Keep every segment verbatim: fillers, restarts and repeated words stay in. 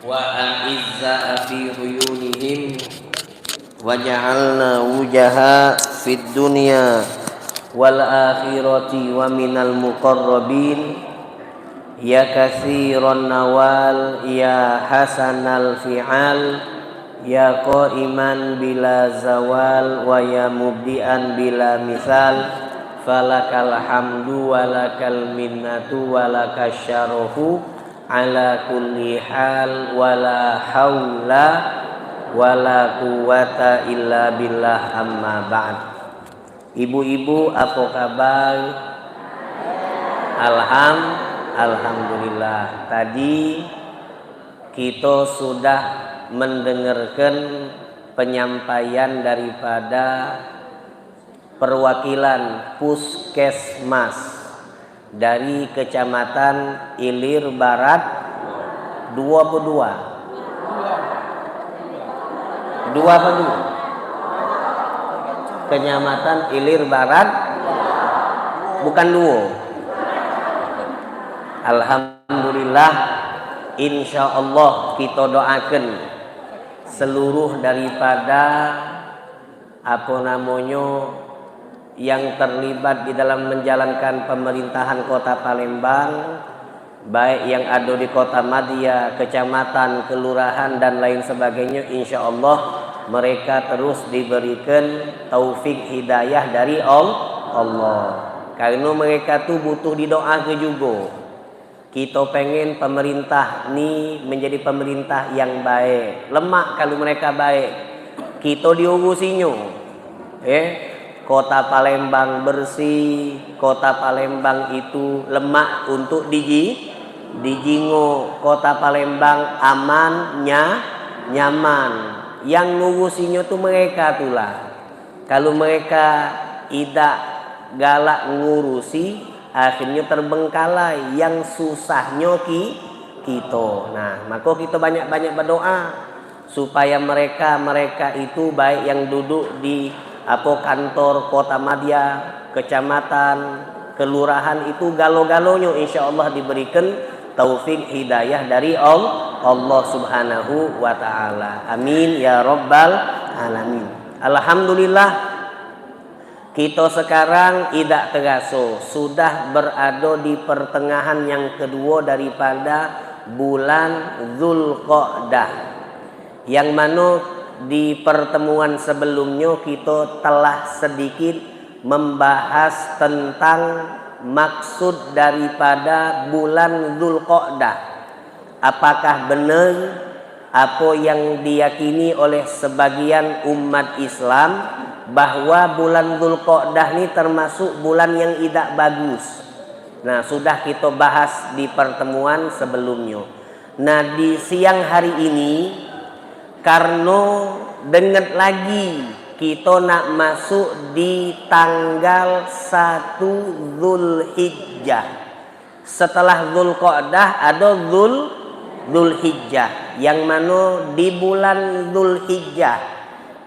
وأعزاء في عيونهم واجعلنا وجهاء في الدنيا والآخرة ومن المقربين. يا كثير النوال، يا حسن الفعال، يا قائما بلا زوال، ويا مبدئا بلا مثال، فلك الحمد ولك المنة ولك الشرف على كل حال، ولا حول ولا قوة إلا بالله، أما بعد. Ibu-ibu, apo kabar? Alham-, Alhamdulillah. Tadi kito sudah mendengarkan penyampaian daripada perwakilan puskesmas dari Kecamatan Ilir Barat, dua puluh dua. Dua apa dua? Kecamatan Ilir Barat, bukan duo. Alhamdulillah, insya Allah kita doakan seluruh daripada apo namonyo, yang terlibat di dalam menjalankan pemerintahan Kota Palembang, baik yang ado di Kota Madya, kecamatan, kelurahan, dan lain sebagainya, insya Allah mereka terus diberikan taufik hidayah dari Al-, Allah. Karena mereka tu butuh didoa ke juga. Kito pengen pemerintah ni menjadi pemerintah yang baik. Lemak kalu mereka baik, kito diurusinyo. Eh, Kota Palembang bersih, Kota Palembang itu lemak untuk diji-, dijingok, Kota Palembang aman, nya-, nyaman. Yang ngurusinyo tu mereka tulah. Kalu mereka idak galak ngurusi, akhirnyo terbengkalai, yang susahnyo ki-, kito. Nah, mako kito banyak-banyak berdoa supaya mereka-mereka itu, baik yang duduk di, apo, kantor Kota Madya, kecamatan, kelurahan itu, galo-galonyo insya Allah diberikan taufik hidayah dari Al-, Allah Subhanahu wa Ta'ala. Amin ya Rabbal Alamin. Alhamdulillah, kito sekarang idak teraso sudah berado di pertengahan yang kedua daripada bulan Zulqa'dah, yang mano di pertemuan sebelumnyo kito telah sedikit membahas tentang maksud daripada bulan Zulqa'dah. Apakah benar apo yang diyakini oleh sebagian umat Islam bahwa bulan Zulqa'dah ni termasuk bulan yang idak bagus? Nah, sudah kito bahas di pertemuan sebelumnyo. Nah, di siang hari ini, karno denget lagi kito nak masuk di tanggal satu Zulhijjah. Setelah Zulqa'dah ado Zul-, Zulhijjah, yang mano di bulan Zulhijjah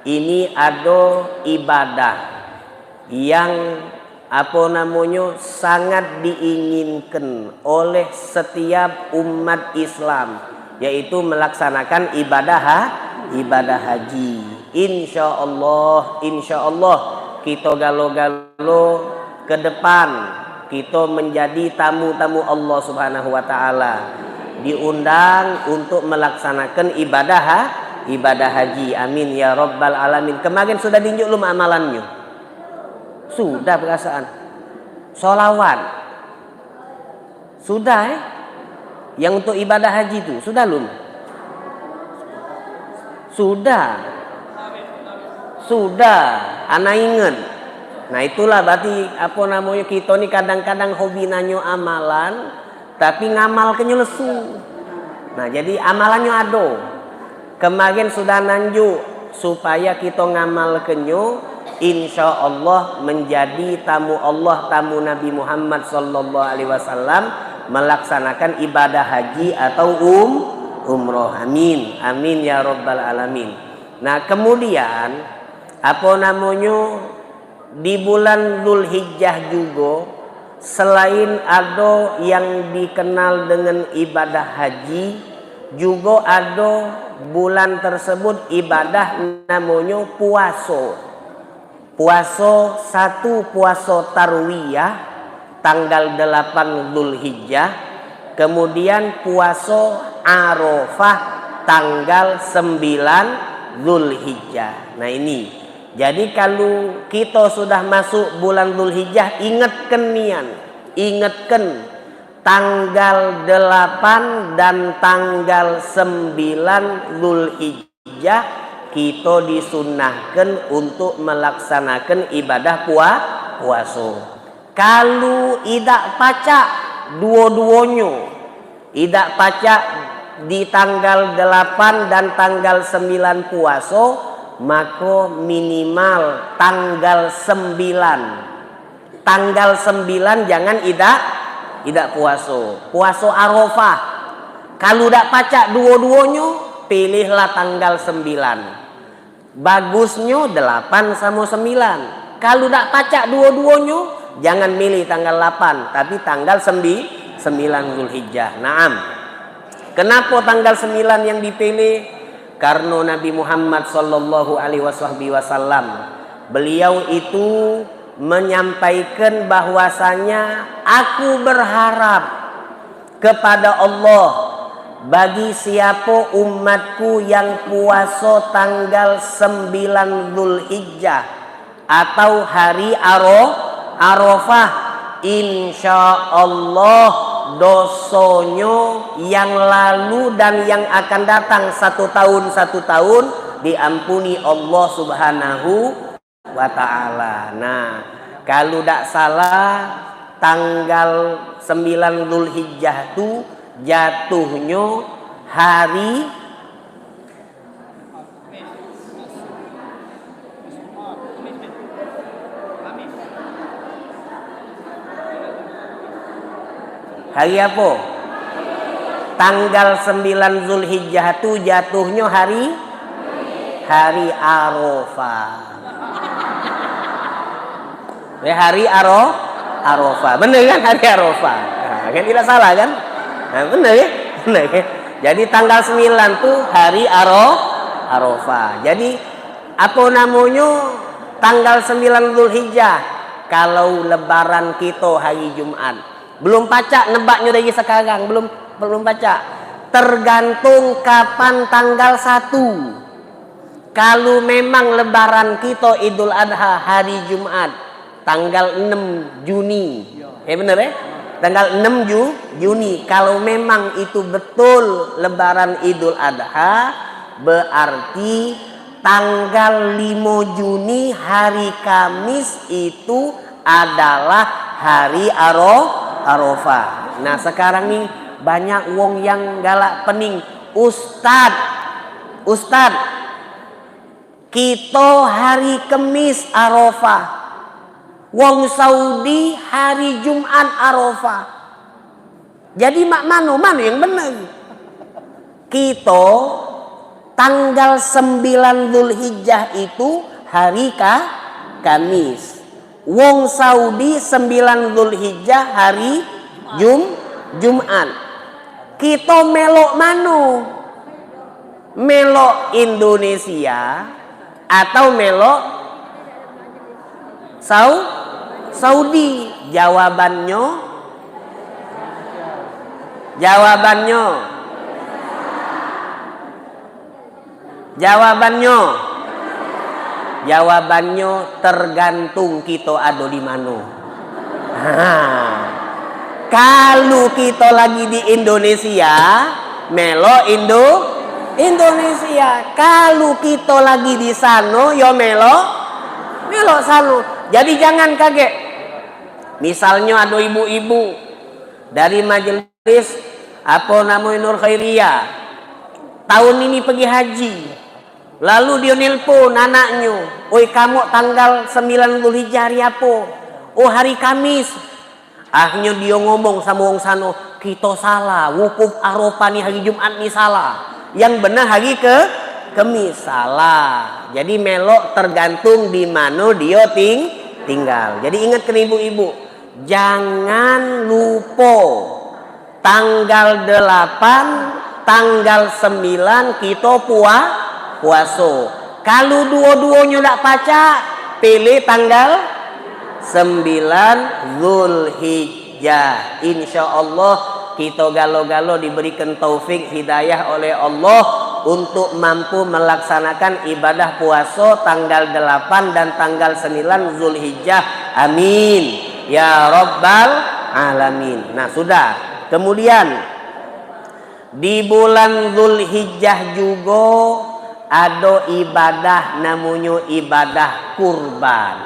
ini ado ibadah yang, apo namonyo, sangat diinginkan oleh setiap umat Islam, yaitu melaksanakan ibadah ha-, ibadah haji. Insya Allah, insya Allah, kito galo-galo ke depan, kito menjadi tamu-tamu Allah Subhanahu wa Ta'ala, diundang untuk melaksanakan ibadah ha-, ibadah haji. Amin ya Rabbal Alamin. Kemarin sudah dinjuk lum amalannyo? Sudah perasaan. Solawat. Sudah, eh? Yang untuk ibadah haji tu, sudah lum? Sudah. Sudah. Ana inget. Nah, itulah berarti, apo namonyo, kito ni kadang-kadang hobi nanyo amalan, tapi ngamalkenyo lesu. Nah, jadi amalannyo ado. Kemarin sudah nanjuk supaya kito ngamalkenyo, insya Allah menjadi tamu Allah, tamu Nabi Muhammad sallallahu alaihi wasallam, melaksanakan ibadah haji atau um-, umroh. Amin. Amin ya rabbal alamin. Nah, kemudian, apo namonyo, di bulan Zulhijjah jugo, selain ado yang dikenal dengan ibadah haji, Jugo ado bulan tersebut ibadah namonyo puaso. Puaso satu, puaso tarwiyah tanggal delapan Zulhijjah, kemudian puaso Arafah tanggal sembilan Zulhijjah. Nah, ini. Jadi, kalu kito sudah masuk bulan Zulhijjah, ingetken nian, ingetken tanggal delapan dan tanggal sembilan Zulhijjah, kito disunahkan untuk melaksanakan ibadah pua-, puaso. Kalu idak pacak duo-duonyo, idak pacak di tanggal delapan dan tanggal sembilan puaso, mako minimal tanggal sembilan. Tanggal sembilan jangan idak, idak puaso. Puaso Arafah. Kalu dak pacak duo-duonyo, pilihlah tanggal sembilan. Bagusnyo delapan samo sembilan. Kalu dak pacak duo-duonyo, jangan milih tanggal delapan, tapi tanggal sembi-, sembilan Zulhijjah. Naam. Kenapo tanggal sembilan yang dipilih? Karno Nabi Muhammad sallallahu alaihi wasallam, beliau itu menyampaikan bahwasanya, "Aku berharap kepada Allah bagi siapo umatku yang puaso tanggal sembilan Zulhijjah atau hari Aro-, Arafah, insya Allah dosonyo yang lalu dan yang akan datang satu tahun, satu tahun diampuni Allah Subhanahu wa Ta'ala." Nah, kalu dak salah, tanggal sembilan Zulhijjah tu jatuhnyo hari Hari apo? Tanggal sembilan Zulhijjah tu jatuhnyo hari, hari Arafah. Ya, hari Aro-, Arafah. Bener kan, hari Arafah? Nah, kan tidak salah kan? Nah, bener ya? Bener ya? Jadi tanggal sembilan tu hari Aro-, Arafah. Jadi, apo namonyo, tanggal sembilan Zulhijjah? Kalau lebaran kito hari Jumat. Belum pacak nebaknyo dari sekarang, belum, belum pacak. Tergantung kapan tanggal satu. Kalu memang lebaran kito Idul Adha hari Jumat, tanggal enam Juni. Eh, bener, eh? Tanggal enam Ju-, Juni. Kalu memang itu betul lebaran Idul Adha, berarti tanggal limo Juni hari Kamis itu adalah hari Aro-, Arafah. Nah, sekarang ni banyak wong yang galak pening. "Ustad, Ustad, kito hari Kemis Arafah. Wong Saudi hari Jumat Arafah. Jadi mak mano, mano yang bener?" Kito tanggal sembilan Zulhijjah itu hari Ka-, Kamis. Wong Saudi sembilan Zulhijjah hari Jum-, Jumat. Kito melok mano? Melok Indonesia atau melok Sau-, Saudi? Jawabannyo, jawabannyo, jawabannyo, jawabannyo tergantung kito ado di mano. Ha. Kalu kito lagi di Indonesia, melo Indo-, Indonesia. Kalu kito lagi di sano, yo melo, melo sano. Jadi jangan kagek. Misalnyo ado ibu-ibu dari majelis, apo namonyo, Nur Khairiyah, tahun ini pegi haji. Lalu dio nelpon anaknyo, "Oi, kamok tanggal sembilan Zulhijjah hari apo?" "Oh, hari Kamis." Akhirnyo dio ngomong samo wong sano, "Kito salah, wukuf Arafah ni hari Jumat ni salah. Yang benar hari ke-, Kemis." Salah. Jadi melok tergantung di mano dio ting-, tinggal. Jadi ingat kena ibu-ibu, jangan lupo tanggal delapan, Tanggal sembilan kito pua-, puaso. Kalu duo-duonyo dak pacak, pilih tanggal sembilan Zulhijjah. Insya Allah, kito galo-galo diberikan taufik hidayah oleh Allah untuk mampu melaksanakan ibadah puaso tanggal delapan dan tanggal sembilan Zulhijjah. Amin. Ya Rabbal Alamin. Nah, sudah. Kemudian, di bulan Zulhijjah jugo ado ibadah namonyo ibadah kurban.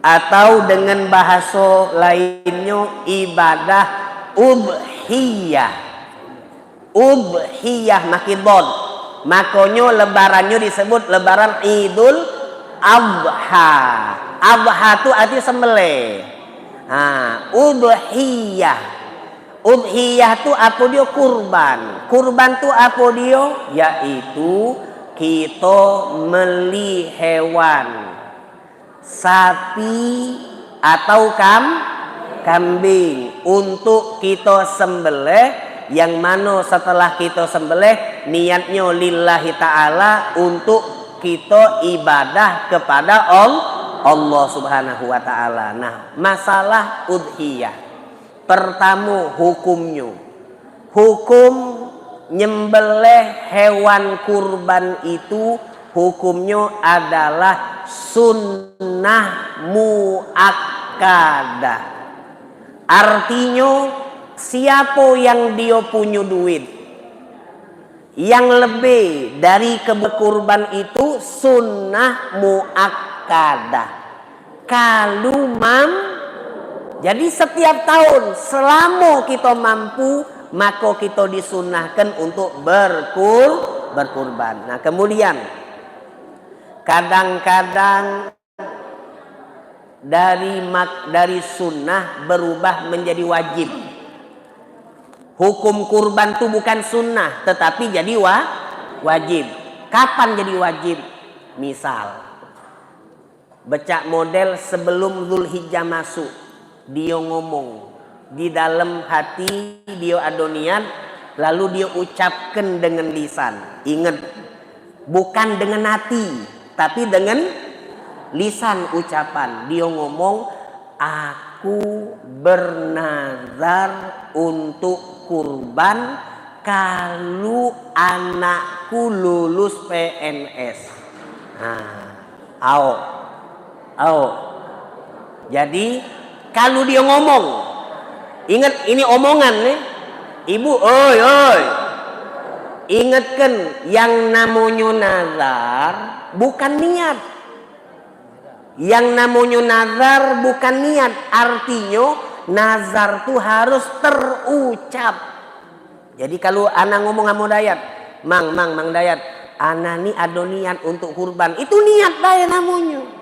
Atau dengan bahaso lainnyo ibadah udhiyah. Udhiyah make dhad. Makonyo lebarannyo disebut lebaran Idul Adha. Adha tu arti sembelih. Ha, udhiyah. Udhiyah tu apo dio? Kurban. Kurban tu apo dio? Yaitu kito meli hewan, sapi atau kam-, kambing untuk kito sembelih, yang mano setelah kito sembelih niatnyo lillahi ta'ala, untuk kito ibadah kepada All-, Allah Subhanahu wa Ta'ala. Nah, masalah udhiyah. Pertamo, hukumnyo. Hukum nyembelih hewan kurban itu hukumnyo adalah sunnah muakkadah. Artinyo, siapo yang dio punyo duit, yang lebih dari ke-, bekurban itu sunnah muakkadah. Kalu mam-, jadi setiap tahun selamo kito mampu, mako kito disunnahkan untuk berkur-, berkurban. Nah, kemudian kadang-kadang dari mak-, dari sunnah berubah menjadi wajib. Hukum kurban tu bukan sunnah, tetapi jadi wa-, wajib. Kapan jadi wajib? Misal, becak model sebelum Zulhijjah masuk, dio ngomong, di dalam hati dio ado niat, lalu dio ucapkan dengan lisan. Ingat, bukan dengan hati, tapi dengan lisan ucapan. Dio ngomong, "Aku bernazar untuk kurban kalu anakku lulus P N S." Nah, aok. Aok. Jadi, kalu dio ngomong, ingat ini omongan nih. Ibu, oi, oi. Ingatkan, yang namonyo nazar bukan niat. Yang namonyo nazar bukan niat. Artinyo, nazar tu harus terucap. Jadi, kalu ana ngomong amo Dayat, "Mang, Mang, Mang Dayat, ana ni ado niat untuk kurban." Itu niat bae namonyo.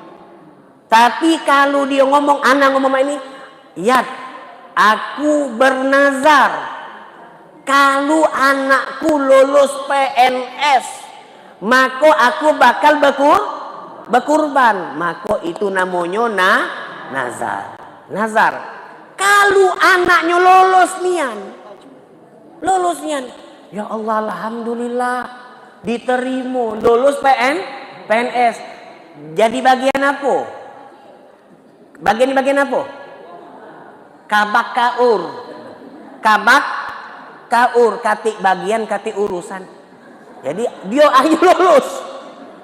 Tapi kalu dio ngomong, ana ngomong mak ini, "Yat, aku bernazar, kalu anakku lulus P N S, mako aku bakal bekur-, bekurban." Mako itu namonyo na-, nazar. Nazar. Kalu anaknyo lulus nian, lulus nian. Ya Allah, alhamdulillah. Diterimo, lulus P N, P N S. Jadi bagian apo? Bagian ni bagian apo? Kabak kaur. Kabak kaur, katik bagian, katik urusan. Jadi, dio ayo lulus.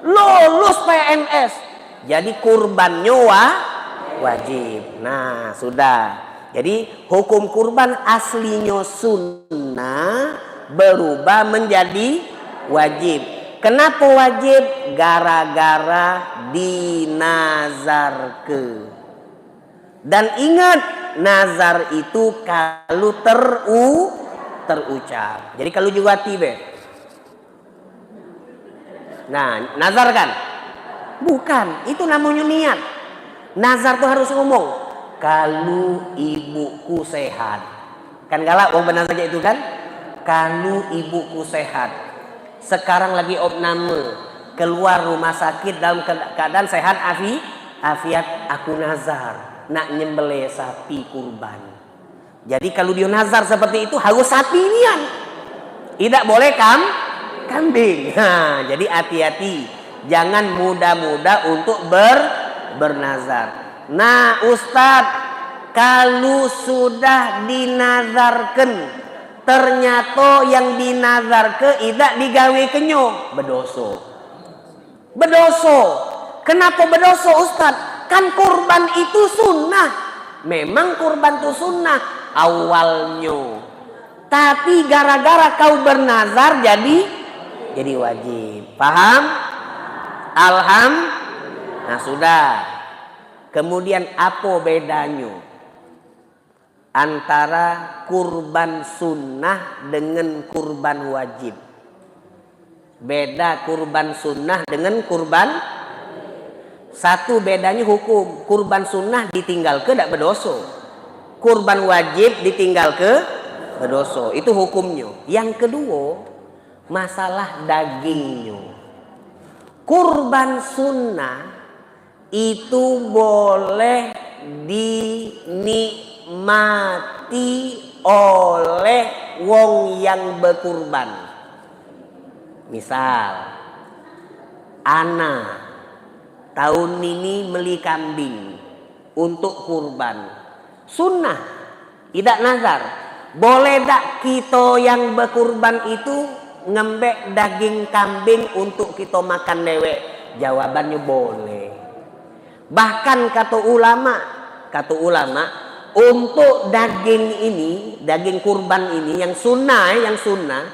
Lulus P N S. Jadi, kurbannyo wa-, wajib. Nah, sudah. Jadi, hukum kurban aslinyo sunnah berubah menjadi wajib. Kenapo wajib? Gara-gara dinazarke. Dan ingat, nazar itu kalu teru-, terucap. Jadi, kalu jugo ati be. Nah, nazar kan? Bukan, itu namonyo niat. Nazar tu harus ngomong, "Kalu ibuku sehat." Kan galak wong benazar cak itu kan? "Kalu ibuku sehat. Sekarang lagi opname, keluar rumah sakit dalam ke-, keadaan sehat afi-, afiat, aku nazar nak nyembelih sapi kurban." Jadi, kalu dio nazar seperti itu, harus sapi nian. Idak boleh kam kambing. Ha, jadi hati-hati. Jangan mudah-mudah untuk ber bernazar. Nah, Ustaz, kalu sudah dinazarkan, ternyato yang dinazarke idak digawekenyo, bedoso. Bedoso. Kenapa bedoso, Ustaz? Kan kurban itu sunnah. Memang kurban itu sunnah awalnyo. Tapi gara-gara kau bernazar jadi jadi wajib. Paham? Alham. Nah, sudah. Kemudian apa bedanyo antara kurban sunnah dengan kurban wajib? Beda kurban sunnah dengan kurban. Satu bedanya hukum. Kurban sunnah ditinggalke dak bedoso. Kurban wajib ditinggalke bedoso. Itu hukumnyo. Yang kedua, masalah dagingnyo. Kurban sunnah itu boleh dinikmati oleh wong yang bekurban. Misal, ana tahun ini meli kambing untuk kurban. Sunnah, idak nazar. Boleh dak kito yang bekurban itu ngembek daging kambing untuk kito makan dewek? Jawabannyo boleh. Bahkan kato ulama, kato ulama, untuk daging ini, daging kurban ini yang sunnah, eh, yang sunnah,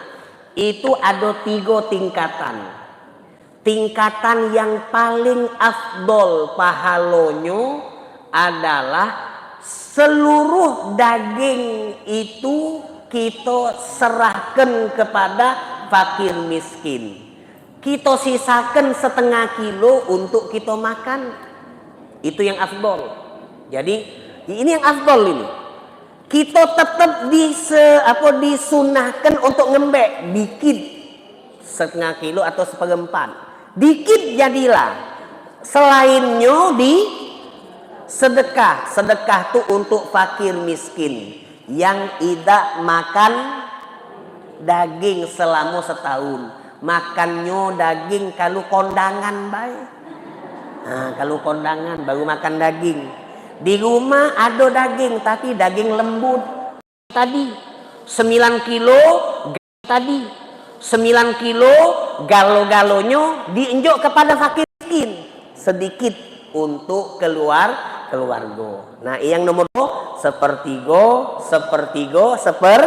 itu ado tigo tingkatan. Tingkatan yang paling afdol pahalonyo adalah seluruh daging itu kito serahkan kepada fakir miskin. Kito sisakan setengah kilo untuk kito makan. Itu yang afdol. Jadi, ini yang afdol ini. Kito tetap dise-, apa, disunahkan untuk ngembek dikit, setengah kilo atau seperempat. Dikit jadilah. Selainnyo di sedekah. Sedekah tu untuk fakir miskin yang idak makan daging selama setahun. Makannyo daging kalu kondangan bae. Ha, kalu kondangan baru makan daging. Di rumah ado daging, tapi daging lembut. Tadi sembilan kilo, tadi sembilan kilo galo-galonyo dienjuk kepada fakir miskin. Sedikit untuk keluar keluargo. Nah, yang nomor dua, sepertigo, sepertigo, seper,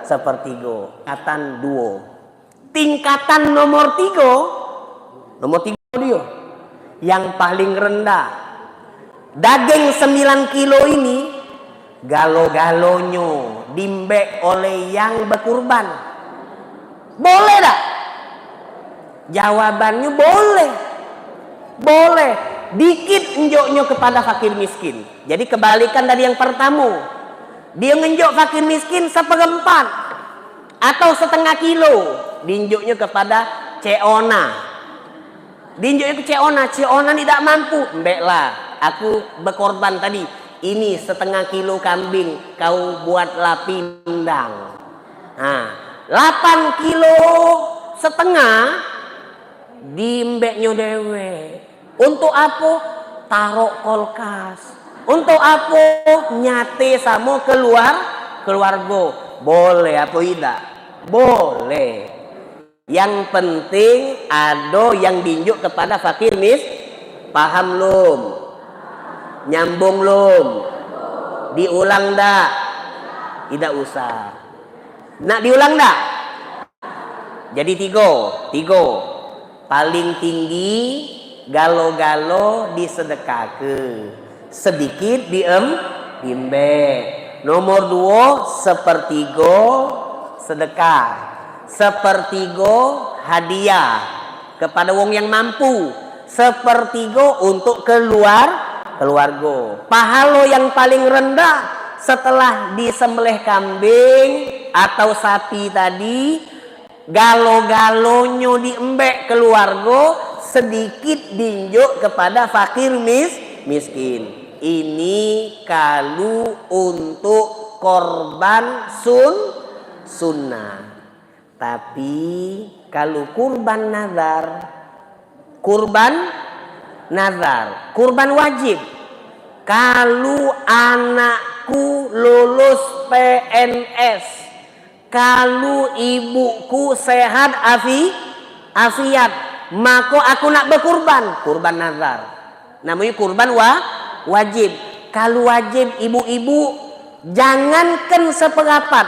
sepertigo. Katan duo. Tingkatan nomor tigo, nomor tigo dio, yang paling rendah. Daging sembilan kilo ini, galo-galonyo dimbek oleh yang bekurban. Boleh dak? Jawabannyo boleh. Boleh. Dikit enjoknyo kepada fakir miskin. Jadi kebalikan dari yang pertamo. Dia ngenjok fakir miskin seperempat atau setengah kilo, dienjoknyo kepada Cek Ona. Dienjoknyo ke Cek Ona, Cek Ona ni dak mampu. Mbeklah, aku bekorban tadi. Ini setengah kilo kambing, kau buatlah pindang. Ha, lapan kilo setengah dimbeknyo dewek. Untuk apo? Tarok kulkas. Untuk apo? Nyate samo keluar, keluargo. Boleh apo idak? Boleh. Yang penting ado yang dienjuk kepada fakir mis-, paham lum? Nyambung lum? Diulang dak? Idak usah. Nak diulang dak? Jadi tigo, tigo. Paling tinggi galo-galo disedekahke. Sedikit diem, diembek. Nomor duo, sepertigo sedekah. Sepertigo hadiah kepada wong yang mampu. Sepertigo untuk keluar, keluargo. Pahalo yang paling rendah setelah disembelih kambing atau sapi tadi, galo-galonyo diembek keluargo, sedikit dienjuk kepada fakir mis-, miskin. Ini kalu untuk korban sun-, sunnah. Tapi kalu kurban nazar, kurban nazar, kurban wajib. Kalu anakku lulus P N S, kalu ibuku sehat afi-, afiat, mako aku nak bekurban, kurban nazar. Namonyo kurban wa-, wajib. Kalu wajib, ibu-ibu, jangankan seperapat,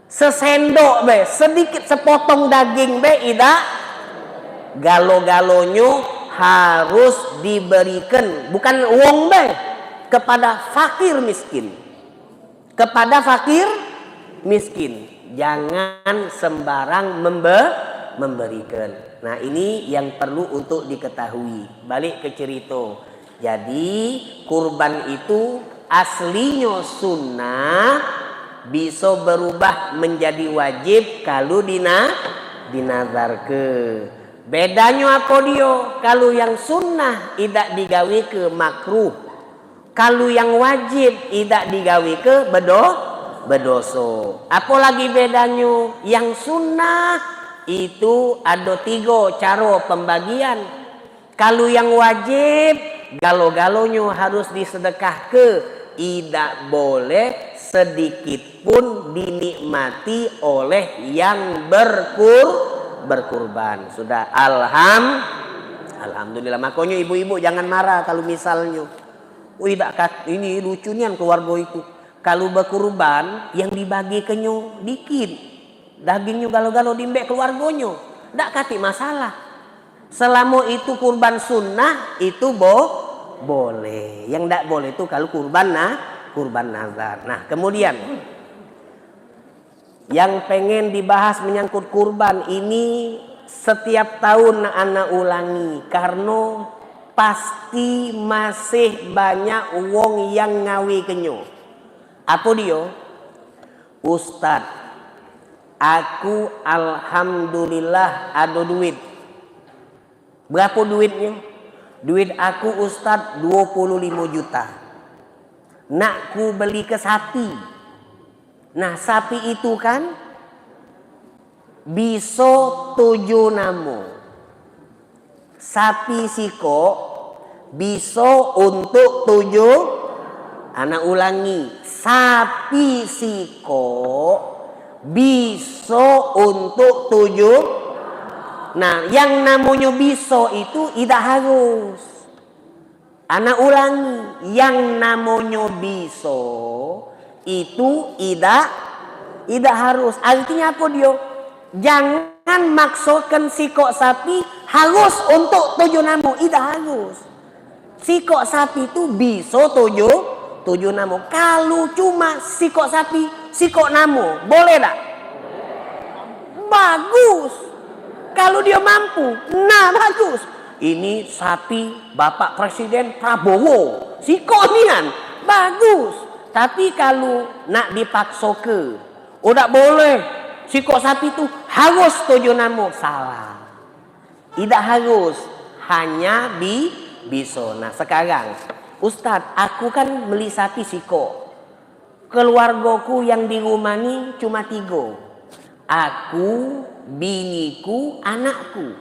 sesendok be, sedikit sepotong daging be, idak, galo-galonyo harus diberikan, bukan wong be, kepada fakir miskin. Kepada fakir miskin. Jangan sembarang membe-, memberikan. Nah, ini yang perlu untuk diketahui. Balik ke cerita. Jadi, kurban itu aslinyo sunnah, bisa berubah menjadi wajib kalu dina-, dinazarke. Bedanyo apo dio? Kalu yang sunnah idak digaweke, makruh. Kalu yang wajib idak digaweke, bedo-, bedoso. Apo lagi bedanyo? Yang sunnah itu ado tigo caro pembagian. Kalu yang wajib, galo-galonyo harus disedekahke, idak boleh sedikit pun dinikmati oleh yang berkur-, berkurban. Sudah, alham-, alhamdulillah. Makonyo ibu-ibu jangan marah kalu misalnyo, "Wih, dak kat-, ini lucu nian keluargo itu. Kalu bekurban, yang dibagikenyo dikit. Dagingnyo galo-galo dimbek keluargonyo. Dak katik masalah. Selamo itu kurban sunnah, itu bo-, boleh. Yang dak boleh itu kalu kurban na-, kurban nazar." Nah, kemudian yang pengen dibahas menyangkut kurban ini setiap tahun ana ulangi, karno pasti masih banyak wong yang ngawekenyo. Apo dio? "Ustaz, aku alhamdulillah ado duit." "Berapo duitnyo?" "Duit aku, Ustaz, duo puluh limo juta. Nak ku belike sapi." Nah, sapi itu kan biso tujuh namo. Sapi sikok biso untuk tujuh, ana ulangi, sapi sikok biso untuk tujuh. Nah, yang namonyo biso itu idak harus. Ana ulangi, yang namonyo biso itu idak, idak harus. Artinyo apo dio? Jangan maksokan sikok sapi harus untuk tujuh namo, idak harus. Sikok sapi tu biso tujuh, tujuh namo. Kalu cuma sikok sapi, sikok namo, boleh dak? Bagus. Kalu dio mampu, nah, bagus. Ini sapi Bapak Presiden Prabowo, sikok nian, bagus. Tapi kalu nak dipaksoke, "Oh, dak boleh, sikok sapi tu harus tujuh namo," salah. Idak harus, hanya bi-, biso. Nah, sekarang, "Ustaz, aku kan meli sapi sikok. Keluargoku yang di rumah ni cuma tigo. Aku, biniku, anakku."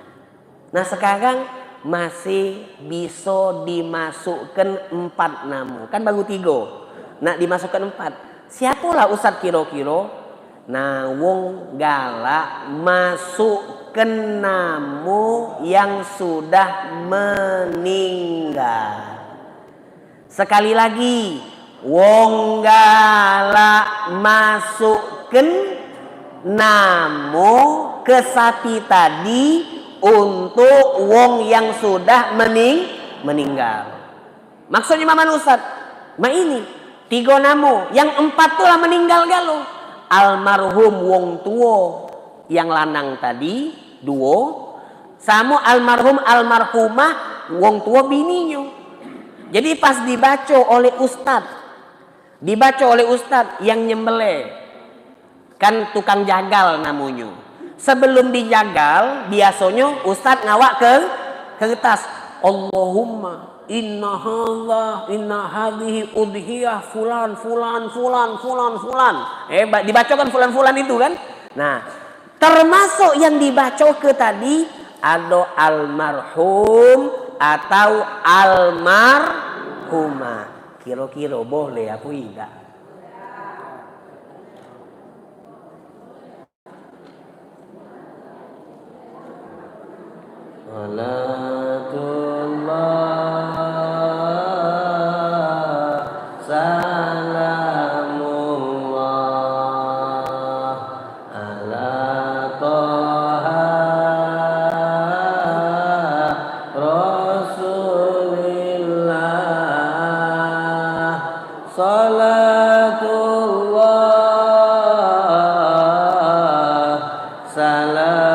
Nah, sekarang masih biso dimasukkan empat namo. Kan baru tigo. Nak dimasukkan empat. Siapolah, Ustaz, kiro-kiro? Nah, wong galak masukkan namo yang sudah meninggal. Sekali lagi, wong galak masukkan namo ke sapi tadi untuk wong yang sudah mening-, meninggal. Maksudnyo, Maman Ustaz, mak ini, tigo namo, yang empat tu lah meninggal galo. Almarhum wong tuo yang lanang tadi, duo, samo almarhum almarhumah wong tuo bininyo. Jadi, pas dibaco oleh ustaz, dibaco oleh ustaz yang nyembelih, kan tukang jagal namonyo. Sebelum dijagal, biasonyo ustaz ngawak ke kertas, "Allahumma inna hadza, inna hadhihi udhiyah fulan, fulan, fulan, fulan, fulan." Eh, ba-, dibacokan fulan-fulan itu kan. Nah, Termasuk yang dibacoke tadi, ado almarhum atau almarhumah. Kiro-kiro boleh apo idak? Salatullah, salamullah ala Toha Rasulillah. Salatullah, salamullah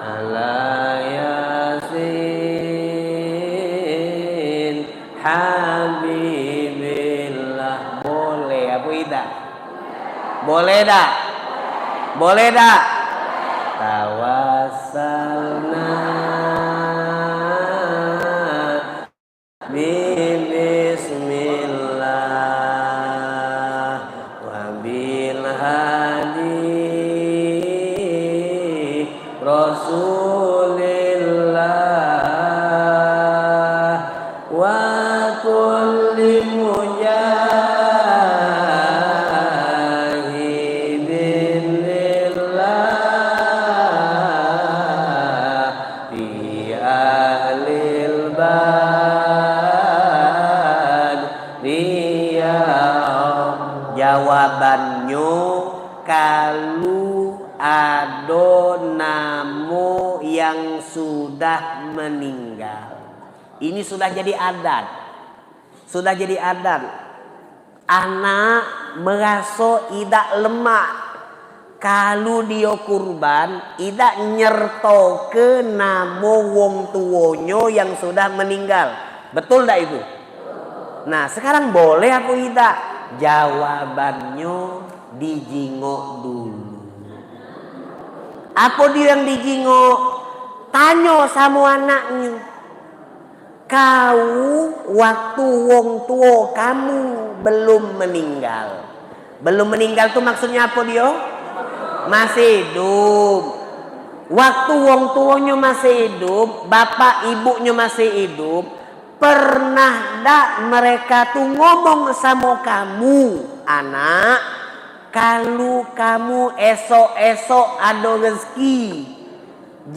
ala Yasin Habibillah. Boleh apo idak? Boleh dak? Boleh dak? Tawassalna bi bismillah wa bil hadi Rasulillah wa kulli mujahidin lillah fi ahlil badri ya. Jawabannyo, kalu ado namo yang sudah meninggal. Ini sudah jadi adat. Sudah jadi adat. Anak meraso idak lemak kalu dio kurban, idak nyertoke namo wong tuonyo yang sudah meninggal. Betul dak itu? Nah, sekarang boleh apo idak? Jawabannyo, dijingok dulu. Apo dio yang dijingok? Tanyo samo anaknyo. Kau waktu wong tuo kamu belum meninggal. Belum meninggal tu maksudnyo apo dio? Masih idup. Waktu wong tuonyo masih idup, bapak ibunyo masih idup, pernah dak mereka tu ngomong samo kamu, "Anak, kalu kamu esok-esok ado rezeki,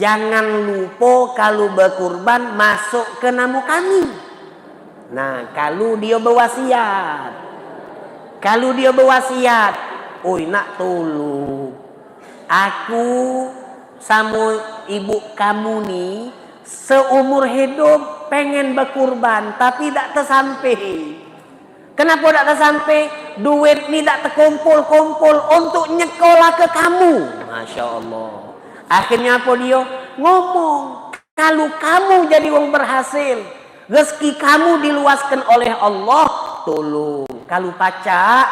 jangan lupo kalu bekurban masuk ke namo kami." Nah, kalu dio bewasiat, kalu dio bewasiat, "Oi nak, tolong, aku samo ibu kamu ni seumur hidup pengen bekurban, tapi dak tesampe." Kenapo dak tesampe? Duit ni dak tekumpul-kumpul untuk nyekolahke kamu. Masya Allah. Akhirnyo apo dio? Ngomong, "Kalu kamu jadi wong berhasil, rezeki kamu diluaskan oleh Allah, tolong, kalu pacak,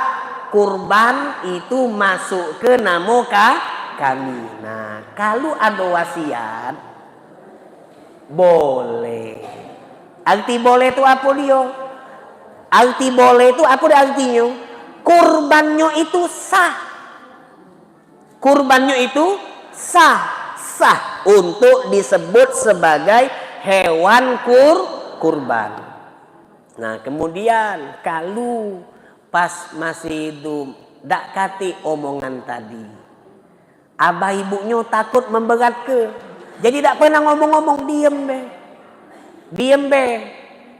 kurban itu masuk ke namo ka-, kami." Nah, kalu ado wasiat, boleh. Arti boleh tu apo dio? Arti boleh tu apo dio artinyo? Kurbannyo itu sah. Kurbannyo itu sah, sah untuk disebut sebagai hewan kur-, kurban. Nah, kemudian kalu pas masih idup, dak katik omongan tadi. Abah ibunyo takut memberatke. Jadi dak pernah ngomong-ngomong, diem be. Diem be.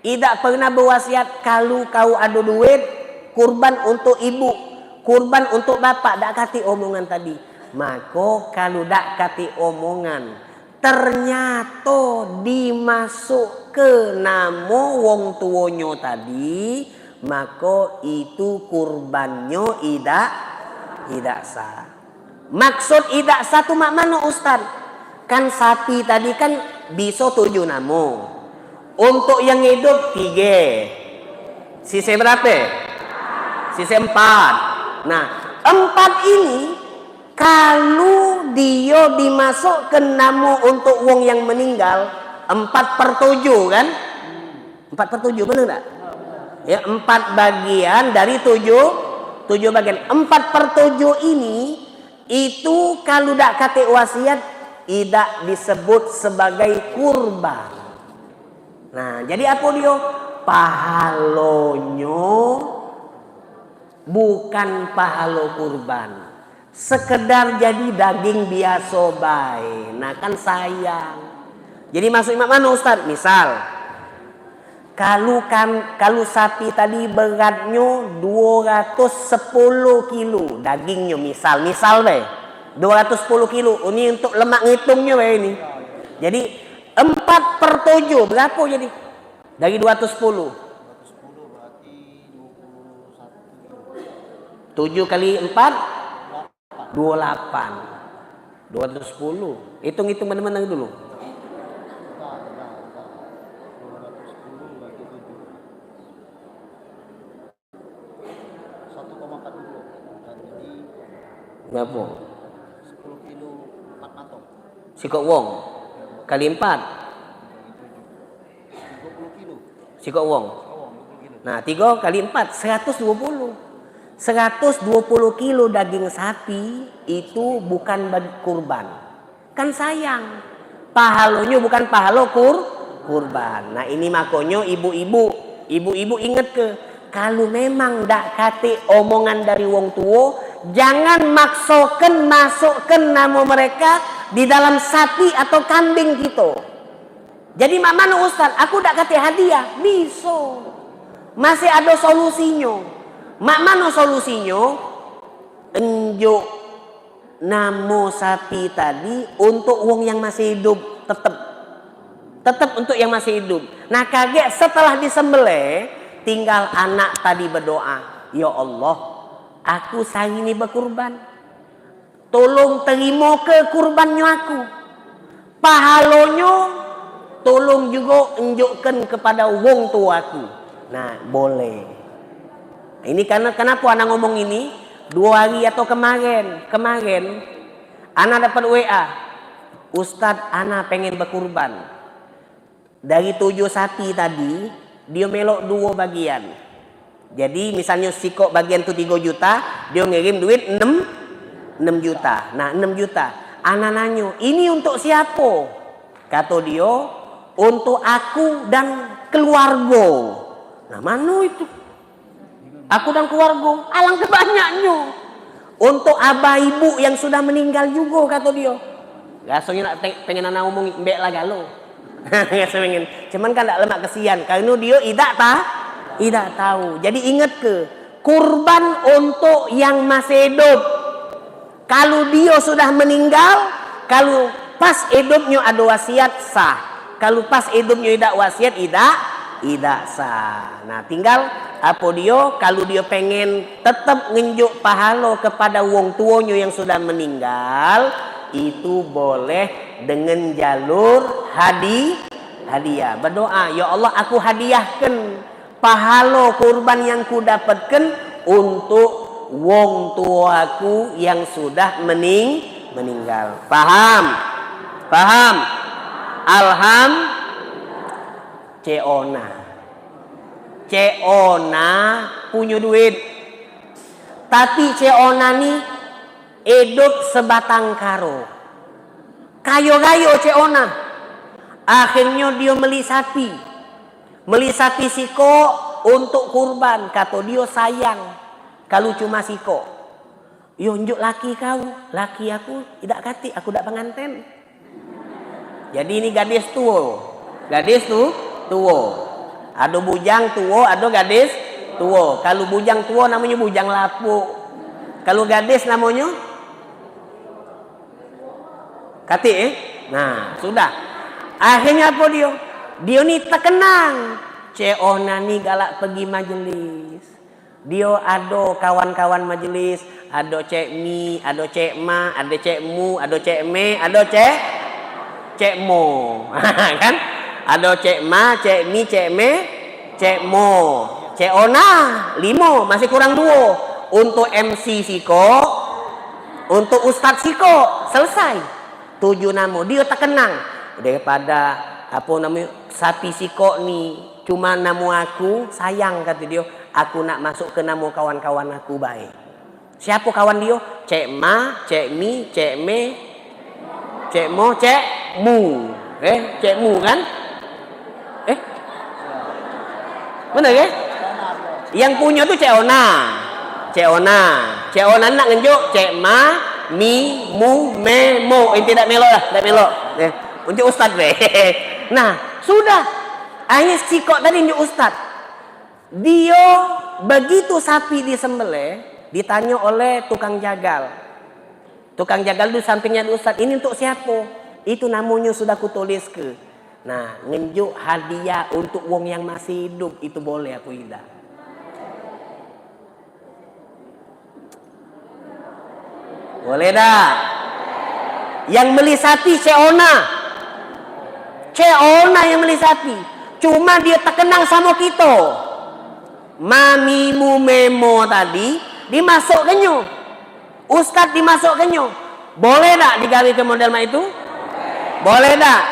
Idak pernah bewasiat, "Kalu kau ado duit, kurban untuk ibu, kurban untuk bapak," dak katik omongan tadi. Mako, kalu dak katik omongan, ternyato dimasukke namo wong tuonyo tadi, mako itu kurbannyo idak, idak sah. Maksud idak sah tu mak mano, Ustaz? Kan sapi tadi kan biso tujuh namo. Untuk yang idup tige. Sise berape? Sise empat. Nah, empat ini kalu dio dimasukke namo untuk wong yang meninggal, empat per tujuh kan? Empat per tujuh, bener dak? Ya, empat bagian dari tujuh, Tujuh bagian. Empat per tujuh ini, itu kalu dak katek wasiat, idak disebut sebagai kurban. Nah, jadi apo dio? Pahalonyo bukan pahalo kurban. Sekedar jadi daging biaso bae. Nah, kan sayang. Jadi maksudnyo mak mano, Ustaz? Misal, kalu kam-, kalu sapi tadi beratnyo duo ratus sepuluh kilo, dagingnyo misal, misal bae, duo ratus sepuluh kilo, ini untuk lemak ngitungnyo bae ini. Jadi, empat per tujuh, berapo jadi? Dari duo ratus sepuluh. Tujuh kali empat, duo lapan. Duo ratus sepuluh. Hitung-hitung bener-bener dulu. Berapo? Sikok wong kali empat. Sikok wong. Nah, tigo kali empat, seratus duo puluh. Seratus duo puluh kilo daging sapi itu bukan bag-, kurban. Kan sayang. Pahalonyo bukan pahalo kur-, kurban. Nah, ini makonyo ibu-ibu, ibu-ibu inget ke, kalu memang dak katek omongan dari wong tuo, jangan maksoken masukken namo mereka di dalam sapi atau kambing kito. Jadi, mak mano, Ustaz? Aku dak katek hadiah. Biso. Masih ado solusinyo. Mak mano solusinyo? Enjuk namo sapi tadi untuk wong yang masih hidup. Tetep. Tetep untuk yang masih hidup. Nah, kagek setelah disembelih, tinggal anak tadi bedoa, "Ya Allah, aku sehari ini bekurban. Tolong terimoke kurbannyo aku. Pahalonyo tolong jugo enjukken kepada wong tuo aku." Nah, boleh. Ini karena, kenapo ana ngomong ini? Duo hari atau kemaren, kemaren, ana dapat W A, "Ustaz, ana pengen bekurban." Dari tujuh sapi tadi, dio melok duo bagian. Jadi, misalnyo sikok bagian tu tigo juta, dio ngirim duit enam, enam juta. Nah, enam juta. Ana nanyo, "Ini untuk siapo?" Kato dio, "Untuk aku dan keluargo." Nah, mano itu? "Aku dan keluargo, alangke banyaknyo." "Untuk abah ibu yang sudah meninggal jugo," kato dio. Rasonyo nak te-, pengen ana omong, "Mbek lah galo." Raso pengen. Cuman kan dak lemak kesian, kareno dio idak ta-, idak tau. Jadi inget ke, kurban untuk yang masih hidup. Kalu dio sudah meninggal, kalu pas idupnyo ado wasiat, sah. Kalu pas idupnyo idak wasiat, idak, idak sah. Nah, tinggal apo dio, kalu dio pengen tetep ngenjuk pahalo kepada wong tuonyo yang sudah meninggal, itu boleh dengan jalur hadi-, hadiah. Berdoa, "Ya Allah, aku hadiahkan pahalo kurban yang kudapatkan untuk wong tuo aku yang sudah mening-, meninggal." Paham? Paham? Alham-, Cek Ona. Cek Ona punyo duit. Tapi Cek Ona ni idup sebatang karo. Kayo rayo Cek Ona. Akhirnyo dio meli sapi. Meli sapi sikok untuk kurban, kato dio sayang kalu cuma sikok. Yo, njuk laki kau, laki aku idak katik, aku dak penganten. Jadi ini gadis tuo. Gadis tu tuo. Ado bujang tuo, ado gadis tuo. Kalu bujang tuo namonyo bujang lapuk. Kalu gadis namonyo Katik, eh? Nah, sudah. Akhirnyo apo dio? Dio ni tekenang. Cek Ona ni galak pegi majelis. Dio ado kawan-kawan majelis, ado Cek Mi, ado Cek Ma, ado Cek Mu, ado Cek Me, ado Cek, Cek Mo. Kan? Ado Cek Ma, Cek Mi, Cek Me, Cek Mo. Cek Ona, limo, masih kurang duo. Untuk M C sikok, untuk ustaz sikok, selesai. Tujuh namo, dio tekenang. Daripada, apo namonyo, sapi sikok ni, cuma namo aku, sayang, kato dio. Aku nak masuk ke namo kawan-kawan aku bae. Siapo kawan dio? Cek Ma, Cek Mi, Cek Me, Cek Mo, Cek Mu. Eh, Cek Mu kan? Eh? Bener ke? Yang punyo tu Cek Ona. Cek Ona. Cek Ona nak ngenjuk Cek Ma, Mi, Mu, Me, Mo. Enti dak melok lah, dak melok. Eh, unjuk ustaz be. Nah, sudah. Akhirnya sikok tadi njuk ustaz. Dio begitu sapi disembelih, ditanyo oleh tukang jagal. Tukang jagal tu sampingnya, "Ustaz, ini untuk siapo?" "Itu namonyo sudah kutuliske." Nah, ngenjuk hadiah untuk wong yang masih hidup itu boleh apo idak? Boleh dak? Yang beli sapi Cek Ona. Cek Ona yang beli sapi. Cuma dio tekenang samo kito. Ma, Mi, Mu, Me, Mo tadi dimasukkenyo. Ustaz dimasukkenyo. Boleh dak digaweke model mak itu? Boleh dak?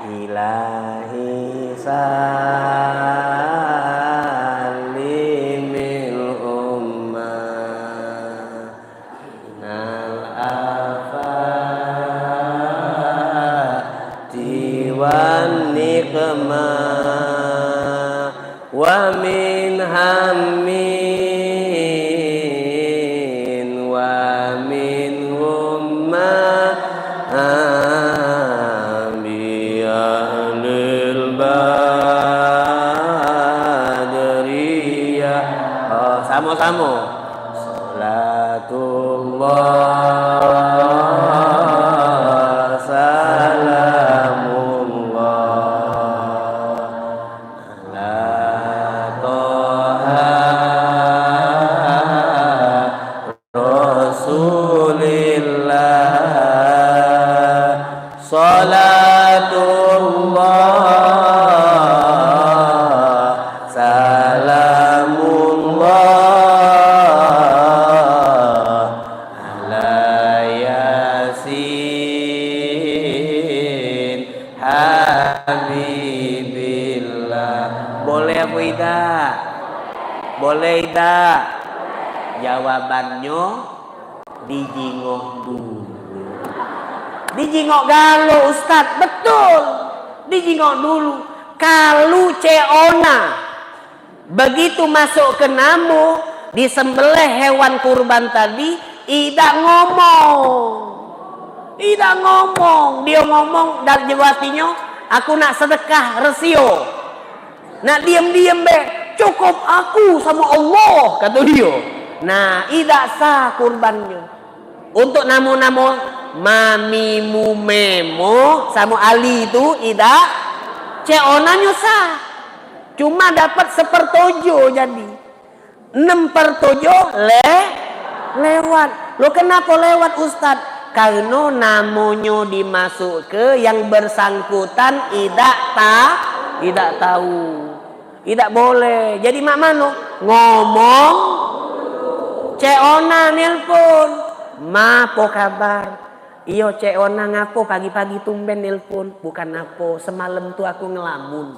Ilahi sallimil ummah minal afati wan niqmah. Wa min hammin wa min ghummah bi ahlil badriyah. Oh, samo-samo. Salatullah, salamullah. Ala Toha Rasulillah, salatullah, salamullah, ala Yasin. Habibillah. Boleh apo idak? Boleh idak? Jawabannyo, dijingok dulu. Dijingok galo, Ustaz. Betul. Dijingok dulu. Kalu Cek Ona begitu masuk ke namo, disembelih hewan kurban tadi, idak ngomong. Idak ngomong. Dio ngomong dari jero atinyo, "Aku nak sedekah resio." Nak diem-diem be, "Cukup aku samo Allah," kato dio. Nah, idak sah kurbannyo. Untuk namo-namo Mami, Mumemo, samo Ali tu idak, Cek Onanyo sah. Cuma dapat sepertojo jadi. Enem per tujuh le-, lewat. Lo kenapo lewat, Ustaz? Kareno namonyo dimasukke yang bersangkutan idak ta-, idak tau. Idak boleh. Jadi mak mano? Ngomong. Cek Ona nelpon. "Ma, apo kabar?" "Iyo, Cek Ona, ngapo pagi-pagi tumben nelpon?" "Bukan apo, semalam tu aku ngelamun.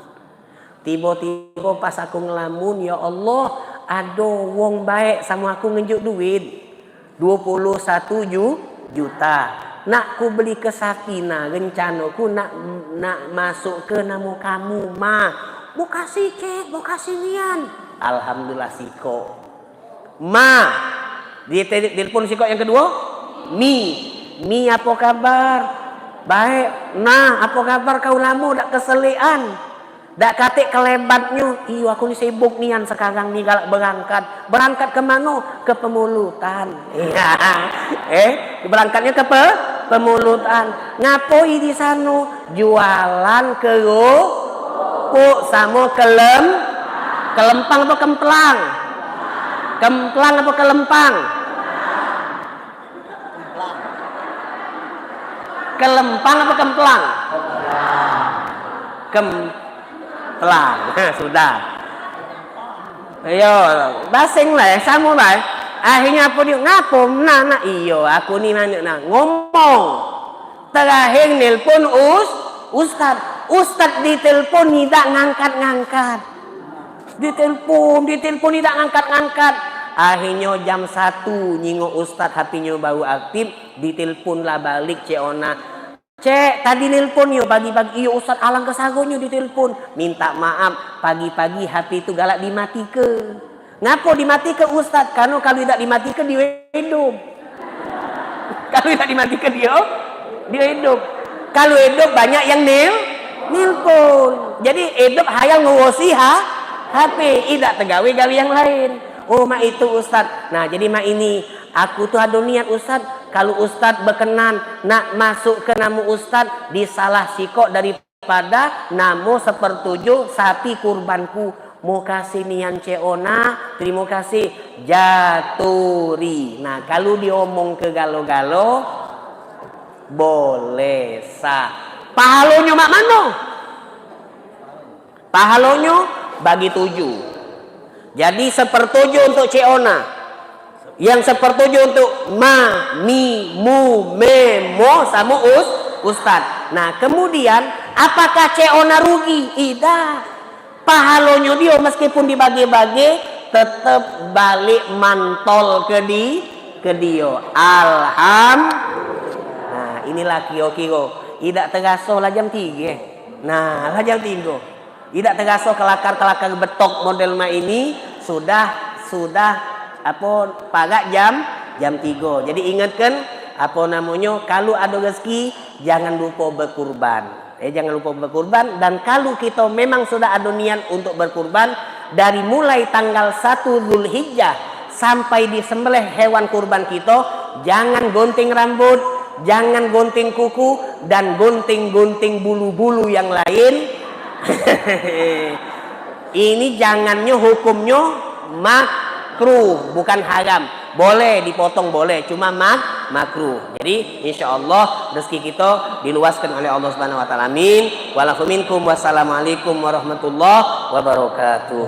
Tibo-tibo pas aku ngelamun, ya Allah, ado wong baek samo aku ngenjuk duit dua puluh satu ju-, juta. Nak ku belike sapi, nah, rencanoku nak, nak masukke namo kamu, Ma." "Mokasih, Cek, mokasih nian." Alhamdulillah sikok. Ma. Di te-, telepon sikok yang keduo. Mi. "Mi, apo kabar?" "Baek." "Nah, apo kabar kau, lamo dak keselekan? Dak katek kelebatnyo?" "Iyo, aku ni sibuk nian sekarang ni, galak berangkat." "Berangkat ke mano?" "Ke Pemulutan." Eh, berangkatnyo ke Pe-, Pemulutan. "Ngapoi di sano?" "Jualan kerupuk samo kelem-, kelempang apo kemplang?" Kemplang apa kelempang? Kelempang apa kemplang? Kemplang. Sudah. Iyo, baseng lah, samo bae. Akhirnyo apo dio? "Ngapo, Nak?" "Nak, iyo, aku ni manuk, nah, ngomong." Terakhir nelpon us-, ustad. Ustad ditelpon idak ngangkat-ngangkat. Ditelepon, ditelepon, idak ngangkat-ngangkat. Akhirnyo jam satu nyingok ustad, H P-nyo baru aktif, ditelepon lah balik Cek Ona. "Cek, tadi nelpon yo pagi-pagi." "Iyo ustad, alangke sagonyo ditelepon." "Minta maaf, pagi-pagi H P tu galak dimatike." "Ngapo dimatike ustad?" "Karno kalu idak dimatike dio idup." Kalu idak dimatike dio, dio idup. Kalu idup banyak yang nel, nelpon. Jadi idup hayal ngurusi ha, H P, idak tegawe gawe yang lain. Oh, mak itu ustad. Nah, jadi mak ini, aku tu ado niat ustad. Kalu ustad bekenan nak masuk ke nama ustad, disalah sikok dari pada namo sepertujuh sapi kurbanku. Mokasih nian Cek Ona, terimo kasih. Jaturi. Nah, kalu diomong ke galo-galo, boleh sah. Pahalonyo mak mano? Pahalonyo bagi tujuh. Jadi sepertujuh untuk Cek Ona. Yang sepertujuh untuk ma, mi, mu, me, mo, samo us, ustad. Nah, kemudian, apakah Cek Ona rugi? Idak. Pahalonyo dio meskipun dibagi-bagi, tetep balik mantol ke di, ke dio. Alham-, nah, inilah kiro-kiro. Idak teraso lah jam tigo. Nah, lah jam tigo. Idak teraso kelakar-kelakar betok model mak ini sudah, sudah, apo, parak jam, jam tigo. Jadi ingatkan, apo namonyo, kalu ado rezeki, jangan lupo bekurban. Eh, jangan lupo bekurban. Dan kalu kito memang sudah ado niat untuk berkurban, dari mulai tanggal satu Zulhijjah sampai disembelih hewan kurban kito, jangan gunting rambut, jangan gunting kuku, dan gunting-gunting bulu-bulu yang lain. Ini jangannyo hukumnyo makruh, bukan haram. Boleh dipotong, boleh, cuma mak-, makruh. Jadi, insya Allah rezeki kito diluaskan oleh Allah Subhanahu wa taala. Amin. Walafu minkum. Wassalamualaikum warahmatullahi wabarakatuh.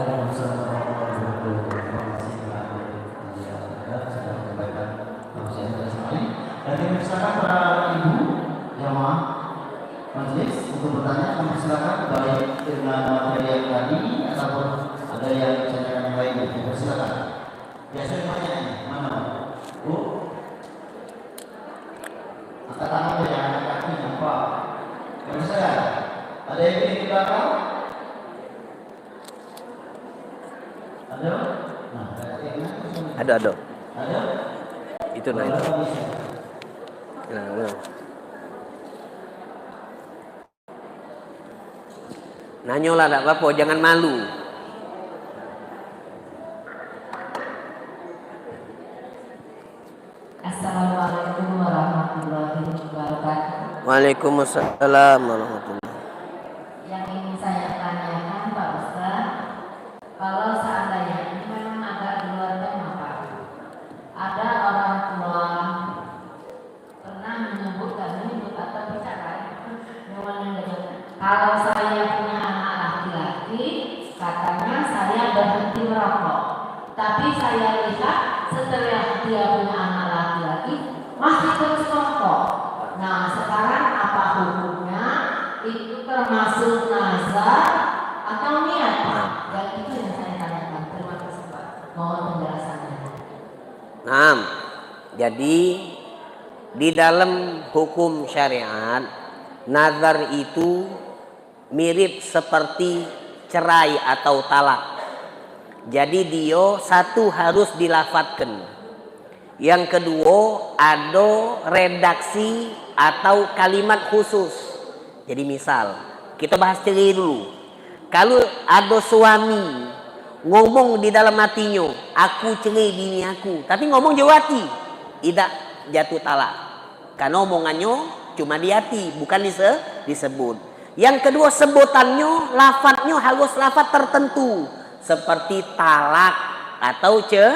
Kami persilakan para ibu jamaah majelis untuk bertanya, kami persilakan baik dengan materi yang tadi ataupun ada yang ditanyakan yang lain. Kami persilakan. Biasa banyak ni, mana? Bu? Angkat tangan ya, angkat kaki, nampak. Kami persilakan. Ada yang ingin di belakang? Ada? Nah, ada yang ingin. Ada, ada. Ada? Itu nah, itu. Ada bisa. Nah, nah. Nanyolah, dak apo-apo, jangan malu. Assalamualaikum warahmatullahi wabarakatuh. Waalaikumsalam warahmatullahi. Yang ingin saya tanyakan, Pak Ustaz, kalau seandainya ini memang agak di luar tema, Pak. Ada orang tua pernah menyebutkan, menyebut atau bicara, kalau saya punya anak laki-laki, katanya saya berhenti merokok. Tapi saya lihat setelah dia punya anak laki-laki, masih terus merokok. Nah, sekarang apa hukumnya? Itu termasuk nazar atau niat, Pak? Dan itu yang saya tanyakan. Terima kasih, Pak. Mohon penjelasannya. Nah, jadi di dalam hukum syariat, nazar itu mirip seperti cerai atau talak. Jadi dio satu harus dilafatkan. Yang kedua, ado redaksi atau kalimat khusus. Jadi misal, kito bahas cerai dulu. Kalu ado suami ngomong di dalam atinyo, "Aku cerai bini aku," tapi ngomong jauh ati, idak jatuh talak. Karena omongannyo cuma di ati, bukan dise-, disebut. Yang kedua, sebutannyo, lafadzanyo harus lafadz tertentu, seperti talak atau ce-,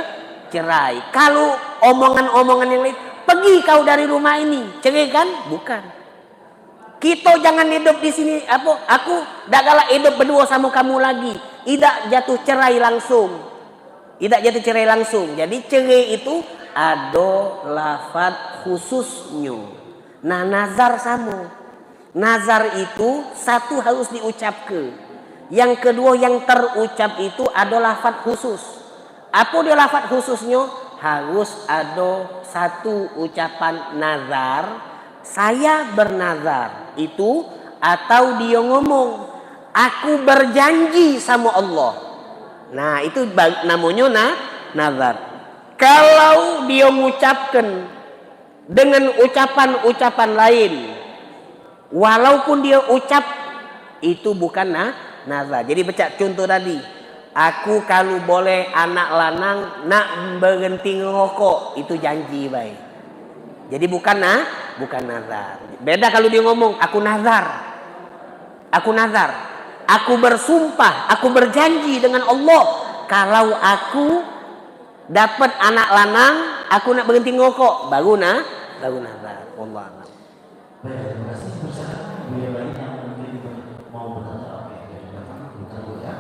cerai. Kalu omongan-omongan yang lain, "Pergi kau dari rumah ini," cerai kan? Bukan. Kito jangan hidup di sini, apo, aku dak galak hidup beduo samo kamu lagi. Idak jatuh cerai langsung. Idak jatuh cerai langsung. Jadi cerai itu ado lafadz khususnyo. Nah, nazar samo. Nazar itu satu harus diucapke. Yang kedua, yang terucap itu ada lafaz khusus. Apa dia lafaz khususnya? Harus ada satu ucapan nazar, "Saya bernazar," itu, atau dia ngomong, "Aku berjanji sama Allah." Nah, itu ba-, namanya na-, nazar. Kalau dia ngucapkan dengan ucapan-ucapan lain, walaupun dia ucap, itu bukan na-, nazar. Jadi, pecak contoh tadi, "Aku kalu boleh anak lanang nak berhenti ngerokok," itu janji bae. Jadi, bukan na-, bukan nazar. Beda kalau dia ngomong, "Aku nazar. Aku nazar. Aku bersumpah, aku berjanji dengan Allah, kalau aku dapat anak lanang, aku nak berhenti ngerokok," baru na-, baru nazar. Wallahu a'lam. Baik, terima kasih. Silakan, Buya Bali yang mungkin mau bertanya. Oke, dari belakang, buka dulu ya.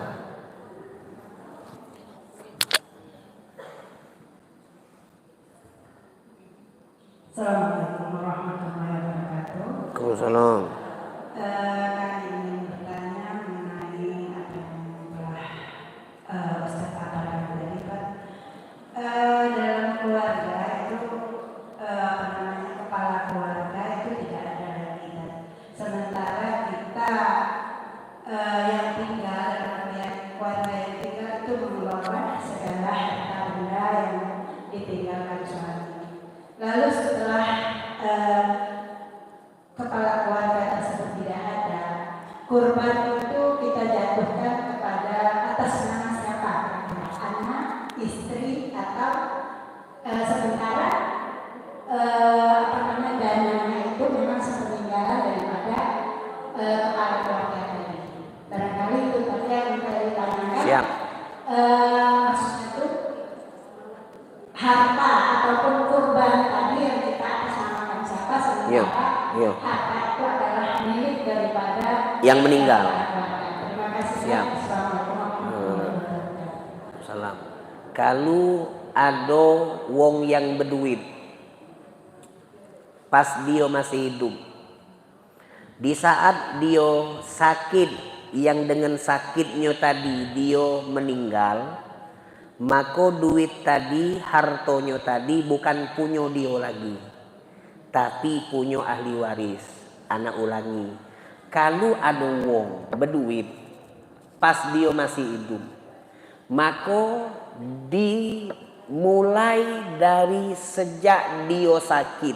Assalamualaikum warahmatullahi wabarakatuh. Waalaikumsalam. Eh, kami ingin bertanya mengenai apa yang telah, eh, Ustaz paparkan tadi, Pak. Eh, dalam keluarga itu, eh, apa namanya, kepala keluarga itu tidak ada lagi, kan? Sementara kita, eh, yang tinggal, dalam artian keluarga yang tinggal itu mengelola segala harta benda yang ditinggalkan suami. Lalu setelah, eh, kepala keluarga tersebut tidak ada, kurban itu kita jatuhkan kepada atas nama siapa? Anak, istri, atau, eh, sementara, eh, apa namanya, dananya itu memang sepeninggalan daripada, eh, kepala keluarga tadi. Barangkali itu tadi yang saya ditanyakan. Siap. Eh, maksudnya itu, harta ataupun kurban tadi yang kita atasnamakan siapa, sementara, iya, iya, harta itu adalah milik daripada yang meninggal. Terima kasih. Siap. Assalamualaikum warahmatullahi wabarakatuh. Salam. Kalu ado wong yang beduit pas dio masih hidup, di saat dio sakit, yang dengan sakitnyo tadi dio meninggal, mako duit tadi, hartonyo tadi bukan punyo dio lagi, tapi punyo ahli waris. Anak ulangi, kalu ado wong beduit pas dio masih hidup, mako dimulai dari sejak dio sakit.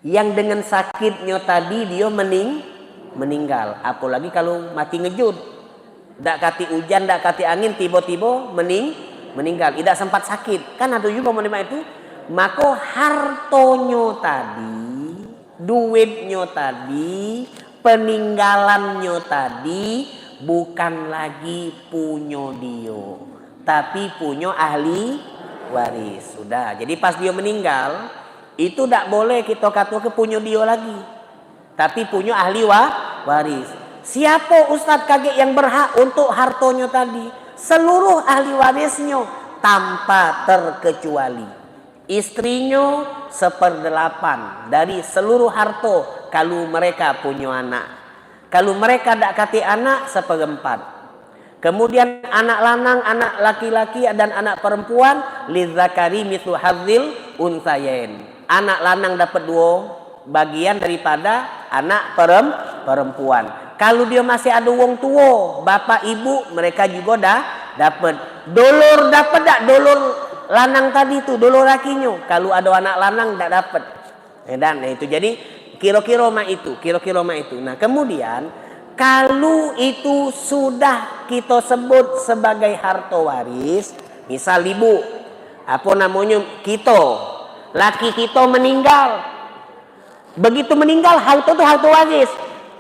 Yang dengan sakitnyo tadi dio mening-, meninggal. Apolagi kalu mati ngejut. Dak katik ujan, dak katik angin, tibo-tibo mening-, meninggal. Idak sempat sakit. Kan ado jugo model mak itu. Mako hartonyo tadi, duitnyo tadi, peninggalannyo tadi bukan lagi punyo dio, tapi punyo ahli waris. Sudah. Jadi pas dio meninggal, itu dak boleh kito katoke punyo dio lagi, tapi punyo ahli wa-, waris. Siapo ustaz kagek yang berhak untuk hartonyo tadi? Seluruh ahli warisnyo tanpa terkecuali. Istrinyo seperdelapan dari seluruh harto kalu mereka punyo anak. Kalu mereka dak katik anak, seperempat. Kemudian anak lanang, anak laki-laki dan anak perempuan, lidzakari mithlu hadzil unsayain. Anak lanang dapat duo bagian daripada anak perem-, perempuan. Kalu dio masih ado wong tuo, bapak ibu, mereka jugo dah dapat. Dolor dapat dak dolor lanang tadi tu, dolor lakinyo? Kalu ado anak lanang dak dapat. Ya, dan itu jadi kiro-kiro mak itu, kiro-kiro mak itu. Nah, kemudian kalu itu sudah kito sebut sebagai harto waris, misal ibu, apo namonyo, kito, laki kito meninggal. Begitu meninggal, harto tu harto waris.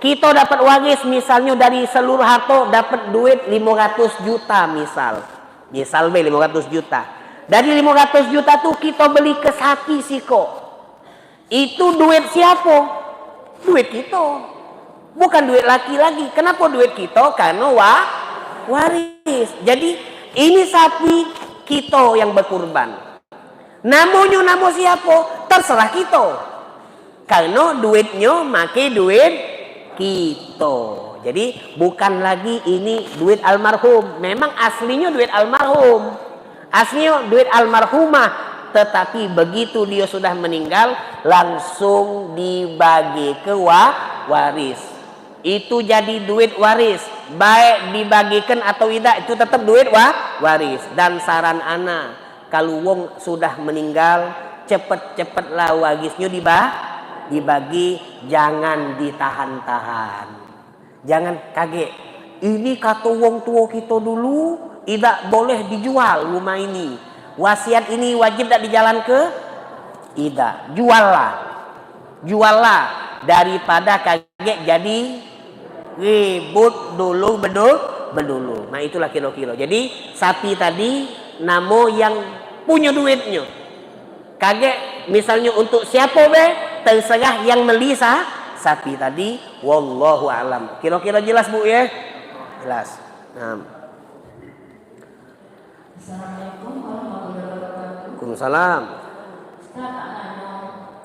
Kito dapat waris, misalnyo dari seluruh harto dapat duit limo ratus juta misal. Misal be limo ratus juta. Dari limo ratus juta tu kito beli ke sapi sikok. Itu duit siapo? Duit kito. Bukan duit laki lagi. Kenapo duit kito? Karno wa-, waris. Jadi, ini sapi kito yang bekurban. Namonyo namo siapo? Terserah kito. Karno duitnyo make duit kito. Jadi, bukan lagi ini duit almarhum. Memang aslinyo duit almarhum. Aslinyo duit almarhumah. Tetapi begitu dio sudah meninggal, langsung dibagi ke wa-, waris. Itu jadi duit waris. Baik dibagikan atau idak, itu tetap duit wa-, waris. Dan saran ana, kalu wong sudah meninggal, cepet-cepetlah warisnyo diba-, dibagi, jangan ditahan-tahan. Jangan kagek. Ini kato wong tuo kito dulu, idak boleh dijual rumah ini. Wasiat ini wajib dak dijalanke? Idak. Juallah. Juallah. Daripada kagek jadi ribut dulu bedul-, bedulu. Nah, itulah kiro-kiro. Jadi, sapi tadi namo yang punyo duitnyo. Kagek, misalnyo untuk siapo be, terserah yang meli sa-, sapi tadi, wallahu alam. Kiro-kiro jelas, Bu, ye? Jelas. Nah. Assalamualaikum warahmatullahi wabarakatuh. Waalaikumsalam. Ustaz, nak nanya,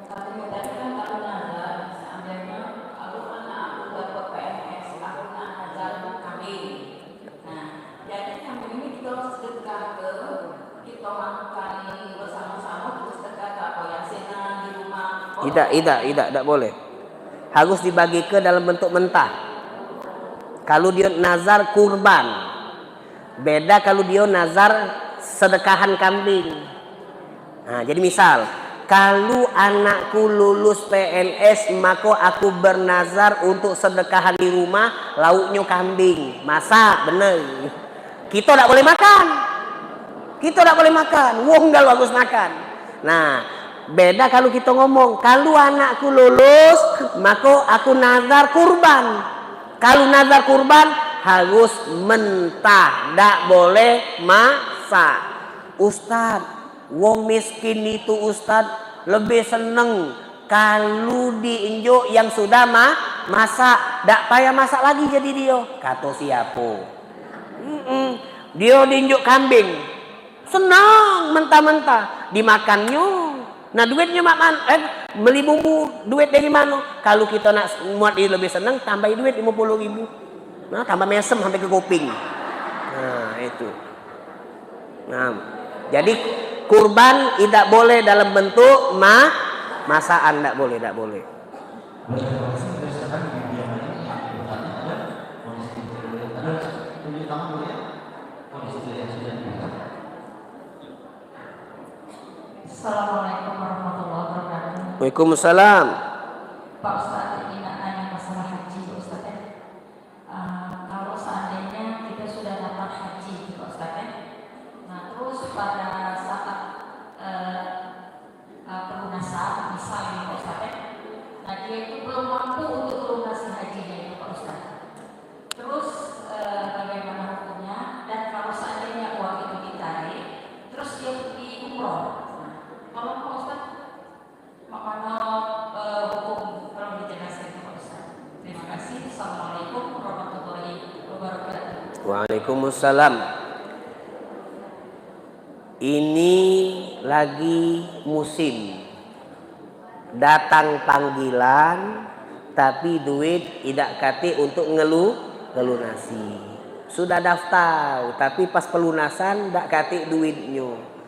katanya tadi kan aku nazar, seandainya aku anak aku dapat P N S, aku nak nazar kambing. Nah, jadi kambing ini kita sedekah ke, kita makan ini bersama-sama, kita sedekah ke apa yang senang di rumah. Idak, idak, idak, dak boleh. Harus dibagi ke dalam bentuk mentah. Kalu dio nazar kurban, beda kalu dio nazar sedekahan kambing. Nah, jadi misal, kalu anakku lulus P N S, mako aku bernazar untuk sedekahan di rumah, lauknyo kambing. Masak, bener. Kito dak boleh makan. Kito dak boleh makan. Wong galo harus makan. Nah, beda kalu kito ngomong, kalu anakku lulus, mako aku nazar kurban. Kalu nazar kurban, harus mentah, dak boleh masak. Ustaz, wong miskin itu, Ustaz, lebih seneng kalu diinjuk yang sudah ma-, masak, dak payah masak lagi jadi dio. Kato siapo? Mm-mm. Dio diinjuk kambing, senang mentah-mentah, dimakannyo. Nah, duitnyo mak man-, eh, beli bumbu, duit dari mano? Kalu kito nak muat dio lebih seneng, tambahi duit limo puluh ribu. Nah, tambah mesem sampai ke kuping. Nah, itu. Nah, jadi kurban idak boleh dalam bentuk ma-, masakan, dak boleh, dak boleh. Assalamualaikum warahmatullahi wabarakatuh. Waalaikumsalam. Pak Ustaz, ini nak nanya masalah haji, Pak Ustaz, ya. Ah, kalau seandainya kita sudah daftar haji, Pak Ustaz, ya. Nah, terus pada saat, eh, eh, pelunasan, misal, ya, Pak Ustaz, ya. Nah, dia itu belum mampu untuk melunasi hajinya itu, Pak Ustaz. Terus, eh, bagaimana hukumnya? Dan kalau seandainya uang itu ditarik, terus dia pergi umroh. Nah, tolong, Pak Ustaz. Mak mano, eh, hukum, tolong dijelaskan ke Pak Ustaz. Terima kasih. Assalamualaikum warahmatullahi wabarakatuh. Waalaikumsalam. Ini lagi musim. Datang panggilan, tapi duit idak katik untuk ngelu-, ngelunasi. Sudah daftar, tapi pas pelunasan dak katik duitnyo.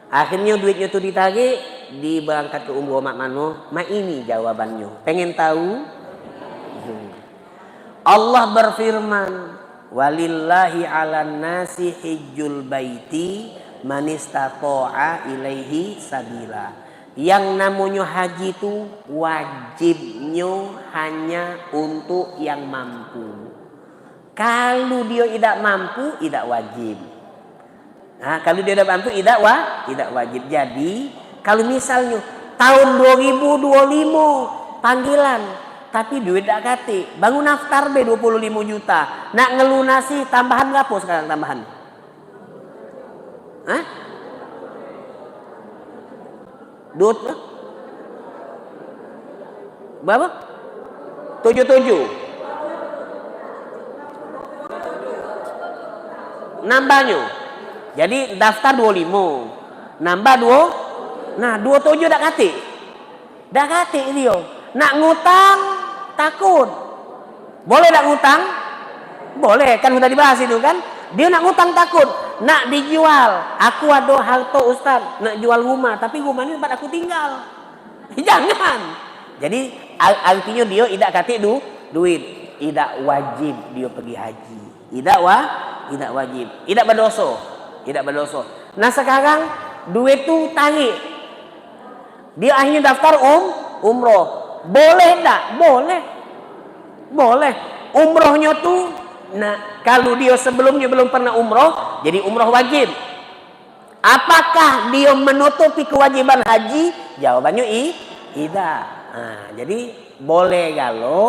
Akhirnyo duitnyo tu ditarik, diberangkatke umroh mak mano? Mak ini jawabannyo. Pengen tahu? Hmm. Allah berfirman, "Walillahi 'alan nasi hijjul baiti manistata'a ilaihi sabila." Yang namonyo haji tu wajibnyo hanya untuk yang mampu. Kalu dio idak mampu, idak wajib. Ha, kalu dio dak mampu, idak wa-, idak wajib. Jadi, kalu misalnyo taun dua ribu dua limo panggilan, tapi duit dak katik, bangun daftar be dua puluh limo juta. Nak ngelunasi tambahan berapo sekarang tambahan? Hah? Dua, berapa? Tujuh tujuh. Nambahnyo. Jadi daftar dua limo. Nambah dua. Nah, dua tujuh dak katik. Dak katik dio. Nak ngutang, takut. Boleh dak ngutang? Boleh, kan sudah dibahas itu kan. Dia nak ngutang takut, nak dijual. Aku ada harta ustaz, nak jual rumah, tapi rumah ni tempat aku tinggal. Jangan. Jadi, ar- artinya dia idak katik du, duit. Idak wajib dia pergi haji. Idak wa, idak wajib. Idak berdosa. Idak berdosa. Nah, sekarang duit tu tarik. Dia akhirnya daftar um, umroh. Boleh tak? Boleh. Boleh. Umrohnya tu, nah, kalau dia sebelumnya belum pernah umroh, jadi umroh wajib. Apakah dia menutupi kewajiban haji? Jawabannya i, tidak. Nah, jadi boleh galo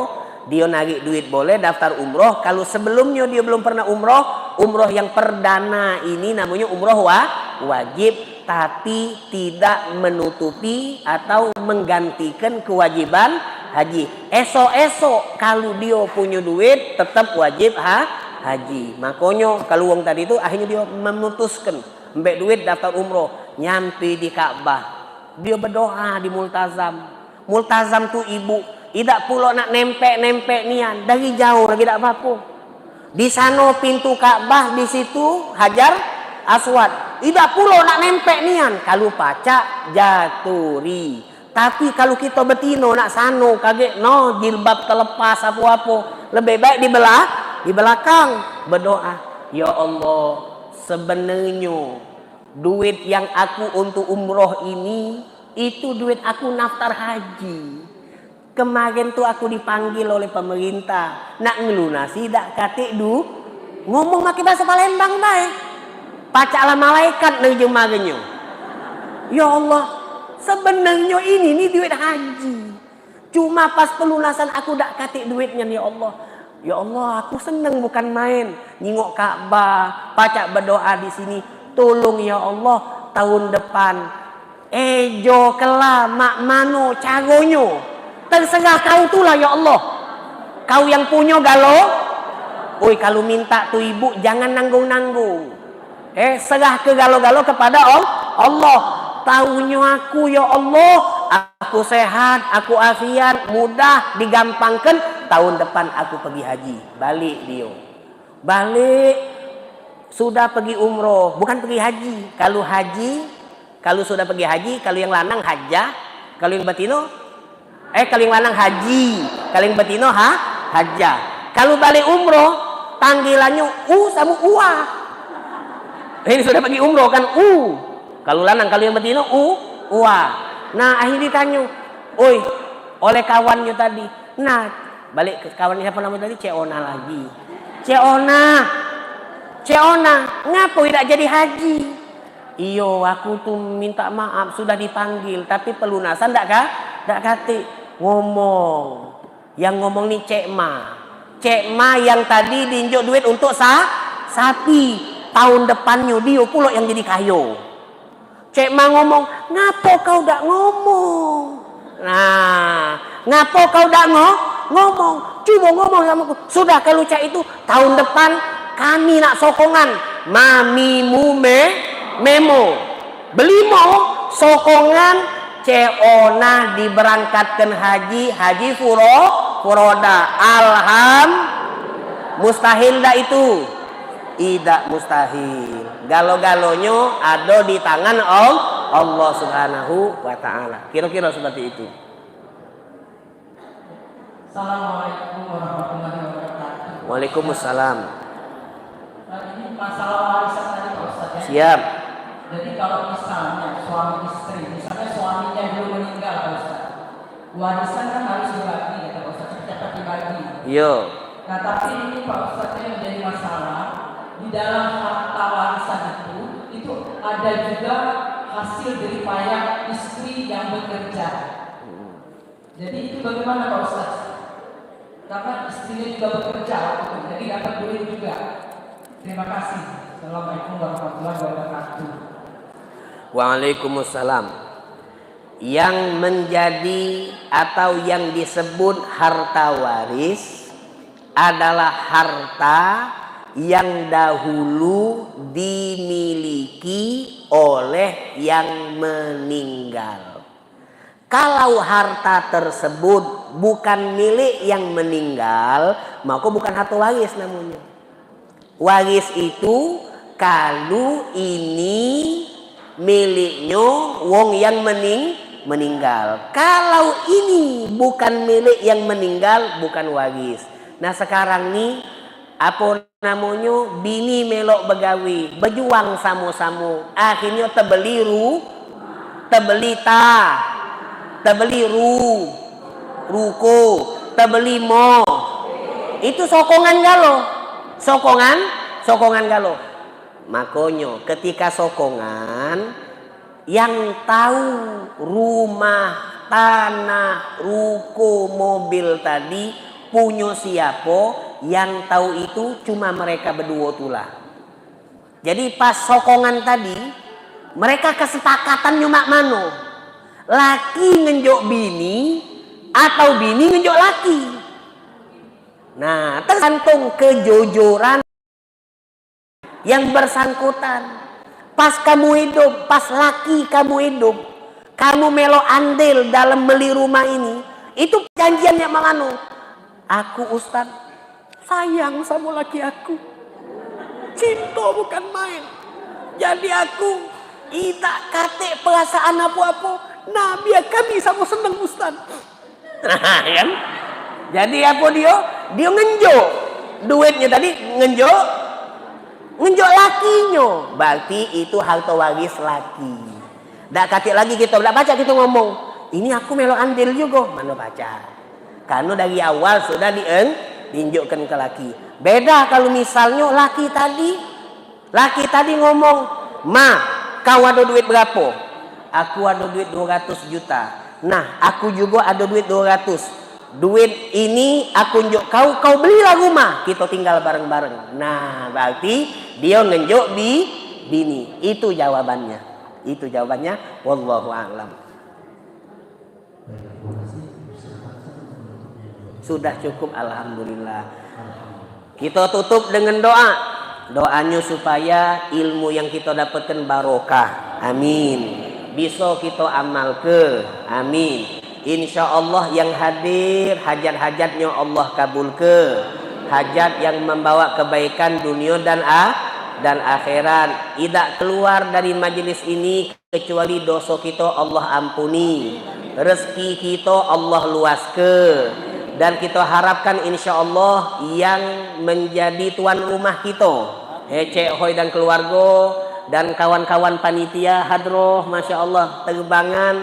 dia narik duit, boleh daftar umroh. Kalau sebelumnya dia belum pernah umroh, umroh yang perdana ini namanya umroh wa-, wajib, tapi tidak menutupi atau menggantikan kewajiban haji. Esok-esok kalau dia punya duit, tetap wajib ha-, haji. Makanya kalau wong tadi tu akhirnya dia memutuskan, ambek duit daftar umroh, nyampe di Ka'bah. Dia berdoa di Multazam. Multazam tu ibu, idak pulo nak nempek-nempek nian, dari jauh lagi dak apa-apa. Di sano pintu Ka'bah, di situ Hajar Aswad. Idak pulo nak nempek nian, kalu pacak jaturi. Tapi kalu kito betino nak sano, kagek no jilbab telepas apo-apo, lebih baik di bela-, di belakang berdoa, "Ya Allah, sebenarnyo duit yang aku untuk umroh ini, itu duit aku naftar haji. Kemarin tu aku dipanggil oleh pemerintah, nak ngelunasi dak katik du-," ngomong make bahasa Palembang bae. Pacaklah malaikat nerjemahnyo. Ya Allah, sebenarnyo ini ni duit haji. Cuma pas pelunasan aku dak katik duit nian, ya Allah. Ya Allah, aku seneng bukan main. Nyingok Ka'bah, pacak berdoa di sini. Tolong ya Allah, tahun depan. Ejo kela mak mano caronyo. Terserah kau tulah ya Allah. Kau yang punyo galo. Oi, kalu minta tu ibu, jangan nanggung-nanggung. Eh, serah ke galo-galo kepada Al-, Allah. Taunyo aku, ya Allah, aku sehat, aku afiat, mudah, digampangkan, tahun depan aku pergi haji. Balik dio. Balik, sudah pergi umroh, bukan pergi haji. Kalu haji, kalu sudah pergi haji, kalu yang lanang hajah, kalu yang betino Eh, kalu yang lanang haji, kalu yang betino ha, hajah. Kalu balik umroh, panggilannyo u samo ua. Ini sudah pergi umroh kan u. Kalu lanang, kalu yang betino u, ua. Nah, akhirnya ditanyo, oi, oleh kawannyo tadi. Nah, balik ke kawan siapa nama tadi? Cek Ona lagi. Cek Ona. Cek Ona, ngapo idak jadi haji? Iyo, aku tu minta maaf, sudah dipanggil, tapi pelunasan dak ka-, dak katik. Ngomong. Yang ngomong ni Cek Ma. Cek Ma yang tadi diinjok duit untuk sa-, sapi. Tahun depannyo dio pulo yang jadi kayo. Cek Ma ngomong, "Ngapo kau dak ngomong?" Nah, ngapo kau dak ngo-, ngomong? Cubo ngomong samo aku. Sudah kalu cak itu, tahun depan kami nak sokongan. Mami mu me-, memo. Belimo, sokongan Cek Ona diberangkatkan haji, haji furo-, furoda. Alham-, mustahil dak itu? Idak mustahil. Galo-galonyo ado di tangan Al-, Allah Subhanahu wa Ta'ala. Kira-kira seperti itu. Assalamualaikum warahmatullahi wabarakatuh. Waalaikumsalam. Nah, ini masalah warisan tadi, Pak Ustadz, ya. Siap. Jadi, kalau misalnya suami istri, misalnya suaminya dulu meninggal, Pak Ustadz, warisan kan harus dibagi, kata Pak Ustadz, cepat-cepat dibagi. Iyo. Nah, tapi ini, Pak Ustadz, yang menjadi masalah, di dalam harta warisan itu, itu ada juga hasil jerih payah istri yang bekerja. Hmm. Jadi itu bagaimana, Pak Ustaz? Karena istrinya juga bekerja waktu itu, jadi dapat duit juga. Terima kasih. Assalamualaikum warahmatullahi wabarakatuh. Waalaikumsalam. Yang menjadi atau yang disebut harta waris adalah harta yang dahulu dimiliki oleh yang meninggal. Kalau harta tersebut bukan milik yang meninggal, maka bukan harta waris namanya. Waris itu kalu ini miliknyo wong yang mening-, meninggal. Kalau ini bukan milik yang meninggal, bukan waris. Nah, sekarang ni, apo namonyo, bini melok begawe, bejuang samo-samo. Akhirnyo tebeli ru-, tebeli ta-, tebeli ru-, ruko, tebeli mo. Itu sokongan galo. Sokongan, sokongan galo. Makonyo, ketika sokongan, yang tahu rumah, tanah, ruko, mobil tadi punyo siapo, yang tahu itu cuma mereka beduo tulah. Jadi, pas sokongan tadi, mereka kesepakatannyo mak mano? Laki ngenjok bini atau bini ngenjok laki? Nah, tergantung kejujuran yang bersangkutan. Pas kamu hidup, pas laki kamu hidup, kamu melo andil dalam meli rumah ini, itu perjanjiannya mak mano? Aku, Ustaz, sayang samo laki aku. Cinto bukan main. Jadi aku idak katek perasaan apo-apo. Nah, biar kami samo seneng, Ustaz. Kan? Jadi apo dio? Dio ngenjok. Duitnyo tadi ngenjok, ngenjok lakinyo. Berarti itu harta waris laki. Dak katik lagi kito, dak pacak kito ngomong, "Ini aku melok andil jugo." Mano pacak. Karno dari awal sudah di-, diinjukkan ke laki. Beda kalu misalnyo laki tadi, laki tadi ngomong, "Ma, kau ado duit berapo?" "Aku ado duit duo ratus juta." "Nah, aku jugo ado duit duo ratus. Duit ini aku injok kau, kau belilah rumah, kito tinggal bareng-bareng." Nah, berarti dio ngenjok bi-, bini. Itu jawabannya. Itu jawabannya. Wallahu a'lam. Sudah cukup, alhamdulillah. Kito tutup dengan doa. Doanyo supaya ilmu yang kito dapatkan barokah. Amin. Biso kito amalke. Amin. Insya Allah yang hadir, hajat-hajatnyo Allah kabulke. Hajat yang membawa kebaikan dunia dan ah-, dan akhirat. Idak keluar dari majelis ini kecuali doso kito Allah ampuni, rezeki kito Allah luaske, dan kito harapkan insya Allah yang menjadi tuan rumah kito, Ecek Hoi dan keluargo, dan kawan-kawan panitia hadroh, masya Allah, terbangan,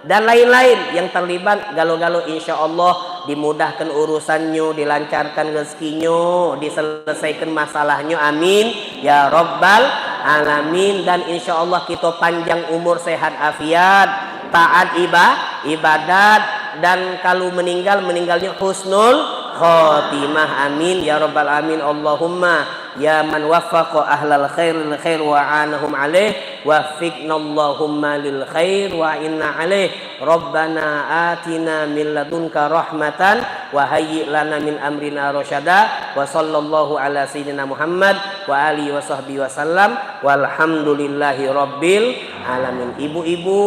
dan lain-lain yang terlibat, galo-galo insya Allah dimudahkan urusannyo, dilancarkan rezekinyo, diselesaikan masalahnyo. Amin. Ya Rabbal Alamin. Dan insya Allah kito panjang umur, sehat afiat, taat iba-, ibadat, dan kalu meninggal, meninggalnyo husnul khotimah. Amin ya Rabbal Alamin. Allahumma ya man waffaqa ahlal khair lil khair wa anahum alaih, waffiqna Allahumma lil khair wa inna alaih. Rabbana atina min ladunka rahmatan wa hayyi' lana min amrina rasyada. Wa sallallahu ala sayyidina Muhammad wa alihi wa sahbihi wa sallam. Walhamdulillahi rabbil alamin. Ibu-ibu,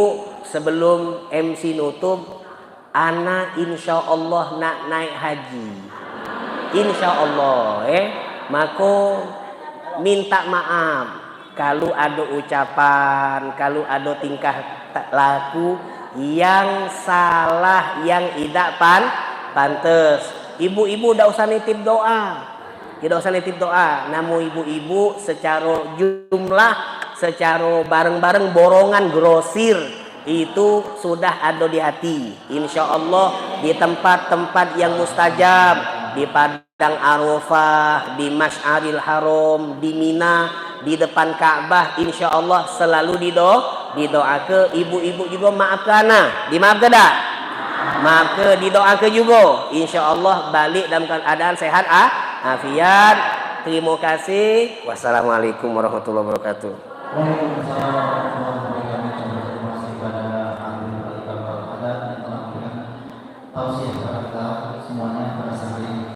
sebelum M C nutup, ana insya Allah nak naik haji. Insya Allah, eh. Mako minta maaf. Kalu ado ucapan, kalu ado tingkah ta-, laku yang salah, yang idak pan-, pantes, ibu-ibu dak usah nitip doa. Idak usah nitip doa. Namo ibu-ibu secaro jumlah, secaro bareng-bareng, borongan grosir, itu sudah ado di hati. Insya Allah di tempat-tempat yang mustajab, di Padang Arafah, di Masyaril Haram, di Mina, di depan Ka'bah, insya Allah selalu dido-, didoake. Ibu-ibu jugo maafke ana. Dimaafke dak? Maafke, didoake jugo. Insya Allah balik dalam keadaan sehat a-, afiat. Terima kasih. Wassalamualaikum warahmatullahi wabarakatuh. Waalaikumsalam warahmatullahi wabarakatuh. Terima kasih kepada Habib Ali Bambang Haddad yang telah memberikan tausiah kepada kita semuanya pada